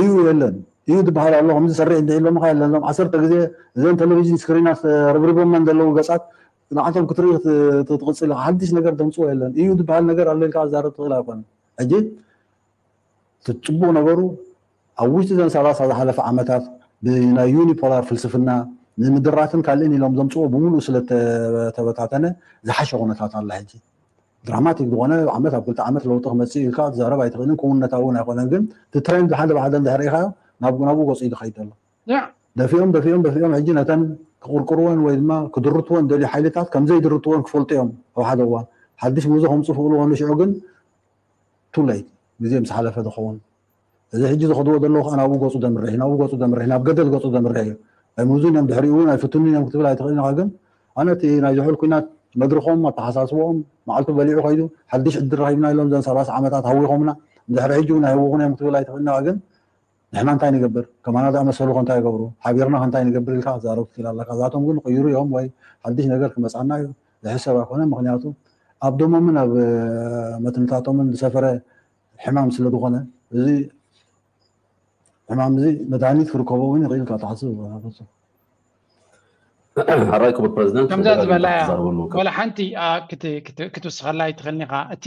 እዩ። የለን እዩ ዝበሃል ኣሎ። ከምዚ ሰርሕ እንዲህ ኢሎምኻ የለን። ሎም ዓሰርተ ግዜ እዘን ቴሌቪዥን ስክሪናት ርብሪቦመን ዘለዉ ገጻት ንዓቶም ክትርኢ ትቕጽል ኢኻ። ሓድሽ ነገር ደምፅዎ የለን እዩ ዝበሃል ነገር ኣሎ ኢልካ ዛረብ ትኽእል ኣይኮነን። ሕጂ እቲ ፅቡቕ ነገሩ ኣብ ውሽጢ ዘን ሰላሳ ዝሓለፈ ዓመታት ብናይ ዩኒፖላር ፍልስፍና ንምድራትን ካልእን ኢሎም ዘምፅዎ ብምሉእ ስለተበታተነ ዝሓሸ ኩነታት ኣላ። ሕጂ ድራማቲክ ዝኾነ ዓመት ኣብ ክልተ ዓመት ለውጢ ክመፅእ ኢልካ ትዛረብ ኣይትኽእልን። ክውነታዊ እውን ኣይኮነን። ግን እቲ ትሬንድ ሓደ ብሓደ እንድሕር ኢኻ ናብ ናብኡ ገፁ እዩ ዝኸይድ ዘሎ። ደፊኦም ደፊኦም ደፊኦም ሕጂ ነተን ክቕርቅርወን ወይ ድማ ክድርትወን ደልዩ ሓይልታት ከምዘይድርትወን ክፈልጡ እዮም። ኣብ ሓደ እዋን ሓድሽ ምህዞ ከምፁ ክኽእሉ ኮኑ ሽዑ ግን ቱ ሌት ግዜ ምስ ሓለፈ ዝኸውን እዚ ሕጂ ዝኸድዎ ዘለዉ ከዓ ናብኡ ገፁ ዘምርሕ እዩ፣ ናብኡ ገፁ ዘምርሕ እዩ፣ ናብ ገደል ገፁ ዘምርሕ እዩ። ኣይምዙን እዮም ድሕሪኡ እውን ኣይፍትኑን እዮም ክትብል ኣይትኽእልን ኢኻ። ግን ኣነ እቲ ናይ ዝሑል ኩናት መድርኾም ኣተሓሳስቦኦም መዓልቱ በሊዑ ከይዱ ሓድሽ ዕድል ረኺብና ኢሎም ዘን ሰላሳ ዓመታት ሃዊኾምና ድሕሪ ሕጂ እውን ኣይህውኹን እዮም ክትብል ኣይትኽእልን ኢኻ። ግን ንሕና እንታይ ንገብር? ከማና ዝኣመሰሉ ከ እንታይ ይገብሩ? ሓቢርና ከ እንታይ ንገብር ኢልካ ክትዛረብ ትኽእል ኣለካ። እዛቶም ግን ይቕይሩ እዮም ወይ ሓድሽ ነገር ክመፅኣና እዩ ዝሕሰብ ኣይኮነን። ምክንያቱ ኣብ ደሞምን ኣብ መትንታቶምን ዝሰፈረ ሕማም ስለ ዝኾነ እዚ ሕማም እዚ መድሃኒት ክርከቦ እውን ይኽእል ኢልካ ትሓስብ። ሕራይ ክቡር ፕረዚደንት ከምዛ ዝበላ እያ። ወላ ሓንቲ ክትውስኸላ ኣይትኽእልን ኢኻ። እቲ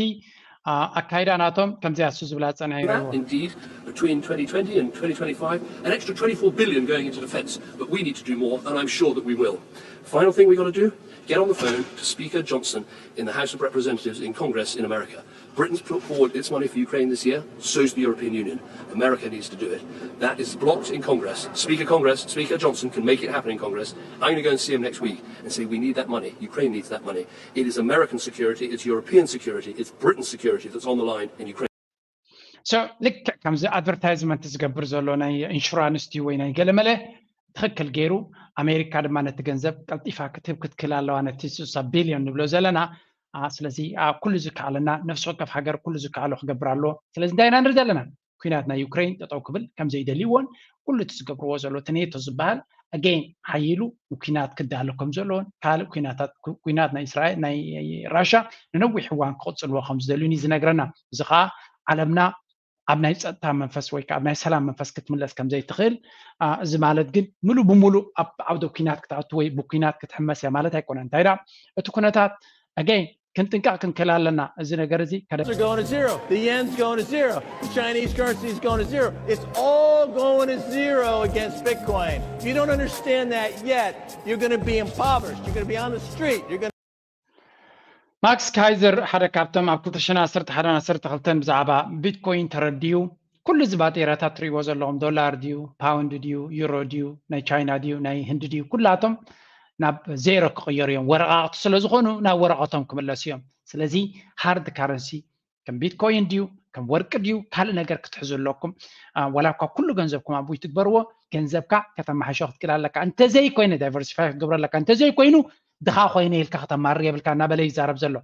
ኣካይዳ ናቶም ከምዚ ኣሱ ዝብላ ፀኒሐ ይረዎ። Indeed, between twenty twenty and twenty twenty-five, an extra twenty-four billion going into defense, but we need to do more, and I'm sure that we will. Final thing we've got to do, get on the phone to Speaker Johnson in the House of Representatives in Congress in America. Britain's put forward its money for Ukraine this year, so's the European Union. America needs to do it. That is blocked in Congress. Speaker Congress, Speaker Johnson can make it happen in Congress. I'm going to go and see him next week and say, we need that money. Ukraine needs that money. It is American security, it's European security, it's Britain's security that's on the line in Ukraine. So ልክዕ ከምዚ ኣድቨርታይዝመንት ዝገብር ዘሎ ናይ ኢንሹራንስ ድዩ ወይ ናይ ገለመለ ትኽክል ገይሩ ኣሜሪካ ድማ ነቲ ገንዘብ ቀልጢፋ ክትህብ ክትክል ኣለዋ ነቲ ስሳ ቢልዮን ንብሎ ዘለና። ስለዚ ኣብ ኩሉ ዝከኣለና ነፍሲ ወከፍ ሃገር ኩሉ ዝከኣሎ ክገብር ኣለዎ። ስለዚ እንታይ ኢና ንርኢ ዘለና? ኩናት ናይ ዩክሬን ጠጠው ክብል ከም ዘይደልይዎን ኩሉ እቲ ዝገብርዎ ዘሎ እቲ ኔቶ ዝበሃል ኣገይን ሓይሉ ኩናት ክዳሎ ከም ዘለዎን ካልእ ኩናታት ኩናት ናይ እስራኤል ናይ ራሻ ንነዊሕ እዋን ክቕፅልዎ ከም ዝደልዩን እዩ ዝነግረና። እዚ ከዓ ዓለምና ኣብ ናይ ፀጥታ መንፈስ ወይ ከዓ ኣብ ናይ ሰላም መንፈስ ክትምለስ ከም ዘይትኽእል። እዚ ማለት ግን ሙሉ ብሙሉ ኣብ ዓውደ ኩናት ክትኣቱ ወይ ብኩናት ክትሕመስ እያ ማለት ኣይኮነን። እንታይ ዳ እቲ ኩነታት ኣገይን ክንጥንቀቕ ክንክእል ኣለና። እዚ ነገር እዚ It's going to zero. The yen's going to zero. The Chinese currency is going to zero. It's all going to zero against Bitcoin. If you don't understand that yet, you're going to be impoverished. You're going to be on the street. You're going ማክስ ካይዘር ሓደ ካብቶም ኣብ ክልተ ሽሕን ዓሰርተ ሓደን ዓሰርተ ክልተን ብዛዕባ ቢትኮይን ተረዲኡ ኩሉ እዚ ባጤራታት ትሪእዎ ዘለኹም ዶላር ድዩ ፓውንድ ድዩ ዩሮ ድዩ ናይ ቻይና ድዩ ናይ ህንዲ ድዩ ኩላቶም ናብ ዜሮ ክቕየሩ እዮም። ወረቓቕቲ ስለ ዝኾኑ ናብ ወረቐቶም ክምለሱ እዮም። ስለዚ ሃርድ ካረንሲ ከም ቢትኮይን ድዩ ከም ወርቂ ድዩ ካልእ ነገር ክትሕዙ ኣለኩም። ወላ እኳ ኩሉ ገንዘብኩም ኣብኡ ይትግበርዎ ገንዘብካ ከተማሓሾ ክትክእል ኣለካ። እንተዘይኮይነ ዳይቨርሲፋይ ክትገብሮ ኣለካ። እንተዘይኮይኑ ድኻ ኮይነ ኢልካ ከተማርር የብልካ እናበለ ይዛረብ ዘሎ።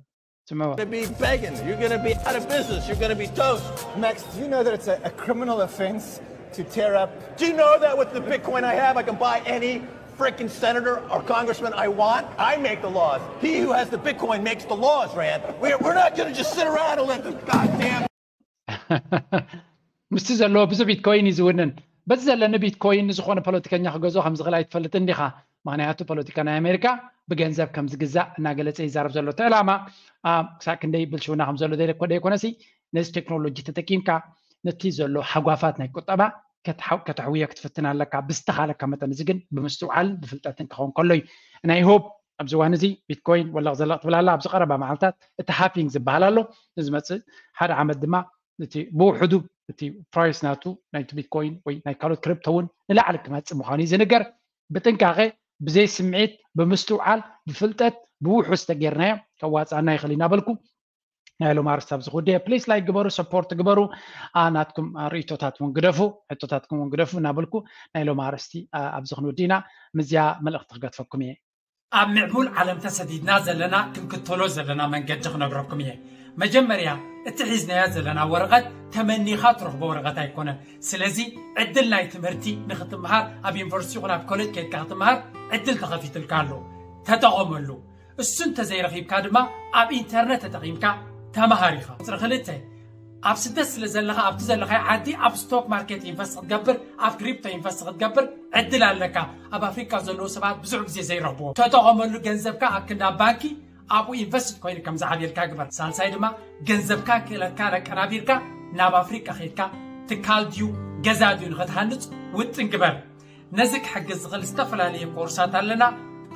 to be begging. You're going to be out of business. You're going to be toast. Max, do you know that it's a, a criminal offense to tear up? Do you know that with the Bitcoin I have, I can buy any freaking senator or congressman I want? I make the laws. He who has the Bitcoin makes the laws, Rand. We're, we're not going to just sit around and let the goddamn ምስቲ ዘለዎ ብዙ ቢትኮይን እዩ ዝውንን። በዚ ዘለኒ ቢትኮይን ንዝኾነ ፖለቲከኛ ክገዝኦ ከም ዝኽእል ኣይትፈልጥን ዲኻ? ምኽንያቱ ፖለቲካ ናይ ኣሜሪካ ብገንዘብ ከም ዝግዛእ እናገለፀ ይዛረብ ዘሎ። እቲ ዕላማ ክሳብ ክንደይ ብልሽውና ከም ዘሎ ዘይኮነሲ ነዚ ቴክኖሎጂ ተጠቂምካ ነቲ ዘሎ ሓጓፋት ናይ ቁጠባ ከተሕውዮ ክትፍትን ኣለካ ብዝተኻለካ መጠን። እዚ ግን ብምስትውዓልን ብፍልጠትን ክኸውን ከሎ እዩ። ናይ ሆፕ ኣብዚ እዋን እዚ ቢትኮይን ወለቕ ዘለቕ ትብል ኣላ። ኣብዚ ቀረባ መዓልታት እቲ ሃፊንግ ዝበሃል ኣሎ ንዝመፅእ ሓደ ዓመት ድማ እቲ ብውሕዱ እቲ ፕራይስ ናቱ ናይቲ ቢትኮይን ወይ ናይ ካልኦት ክሪፕቶ እውን ንላዕሊ ክመፅእ ምዃኑ እዩ ዝንገር። ብጥንቃቄ ብዘይ ስምዒት ብምስትውዓል ብፍልጠት ብውሑስ ተጌርናዮ ከዋፅኣና ይኽእል እናበልኩ ናይ ሎም ኣርስቲ ኣብዚ ክውድየ ፕሊስ ላይክ ግበሩ ሰፖርት ግበሩ። ናትኩም ርእቶታት እውን ግደፉ ሕቶታትኩም እውን ግደፉ እናበልኩ ናይ ሎም ኣርስቲ ኣብዚ ክንውድእ ኢና። ምዝያ መልእኽቲ ክገድፈኩም እየ። ኣብ ምዕቡል ዓለም ተሰዲድና ዘለና ክንክተሎ ዘለና መንገዲ ክነግረኩም እየ። መጀመርያ እቲ ሒዝናዮ ዘለና ወረቐት ተመኒኻ ትረኽቦ ወረቐት ኣይኮነን። ስለዚ ዕድል ናይ ትምህርቲ ንኽትምሃር ኣብ ዩኒቨርሲቲ ይኹን ኣብ ኮሌጅ ከይድካ ክትምሃር ዕድል ተኸፊትልካ ኣሎ። ተጠቐመሉ። እሱ እንተዘይረኺብካ ድማ ኣብ ኢንተርነት ተጠቒምካ ተምሃር ኢኻ። ቁፅሪ ክልተ፣ ኣብ ስደት ስለ ዘለኻ ኣብቲ ዘለኻዮ ዓዲ ኣብ ስቶክ ማርኬት ኢንቨስት ክትገብር፣ ኣብ ክሪፕቶ ኢንቨስት ክትገብር ዕድል ኣለካ። ኣብ ኣፍሪካ ዘለዉ ሰባት ብዙሕ ግዜ ዘይረኽብዎ። ተጠቐመሉ። ገንዘብካ ኣብ ክንዲ ኣብ ባንኪ ኣብኡ ኢንቨስት ኮይኑ ከም ዝዓብየልካ ግበር። ሳልሳይ ድማ ገንዘብካ ክእለትካ ለቀናቢርካ ናብ ኣፍሪቃ ከይድካ ትካል ድዩ ገዛ ድዩ ንኸትሃንፅ ውጥን ግበር። ነዚ ክሕግዝ ዝኽእል ዝተፈላለየ ኮርሳት ኣለና።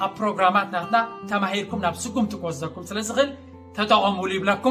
ኣብ ፕሮግራማት ናትና ተማሂርኩም ናብ ስጉምቲ ክወስደኩም ስለ ዝኽእል ተጠቐሙሉ ይብለኩም።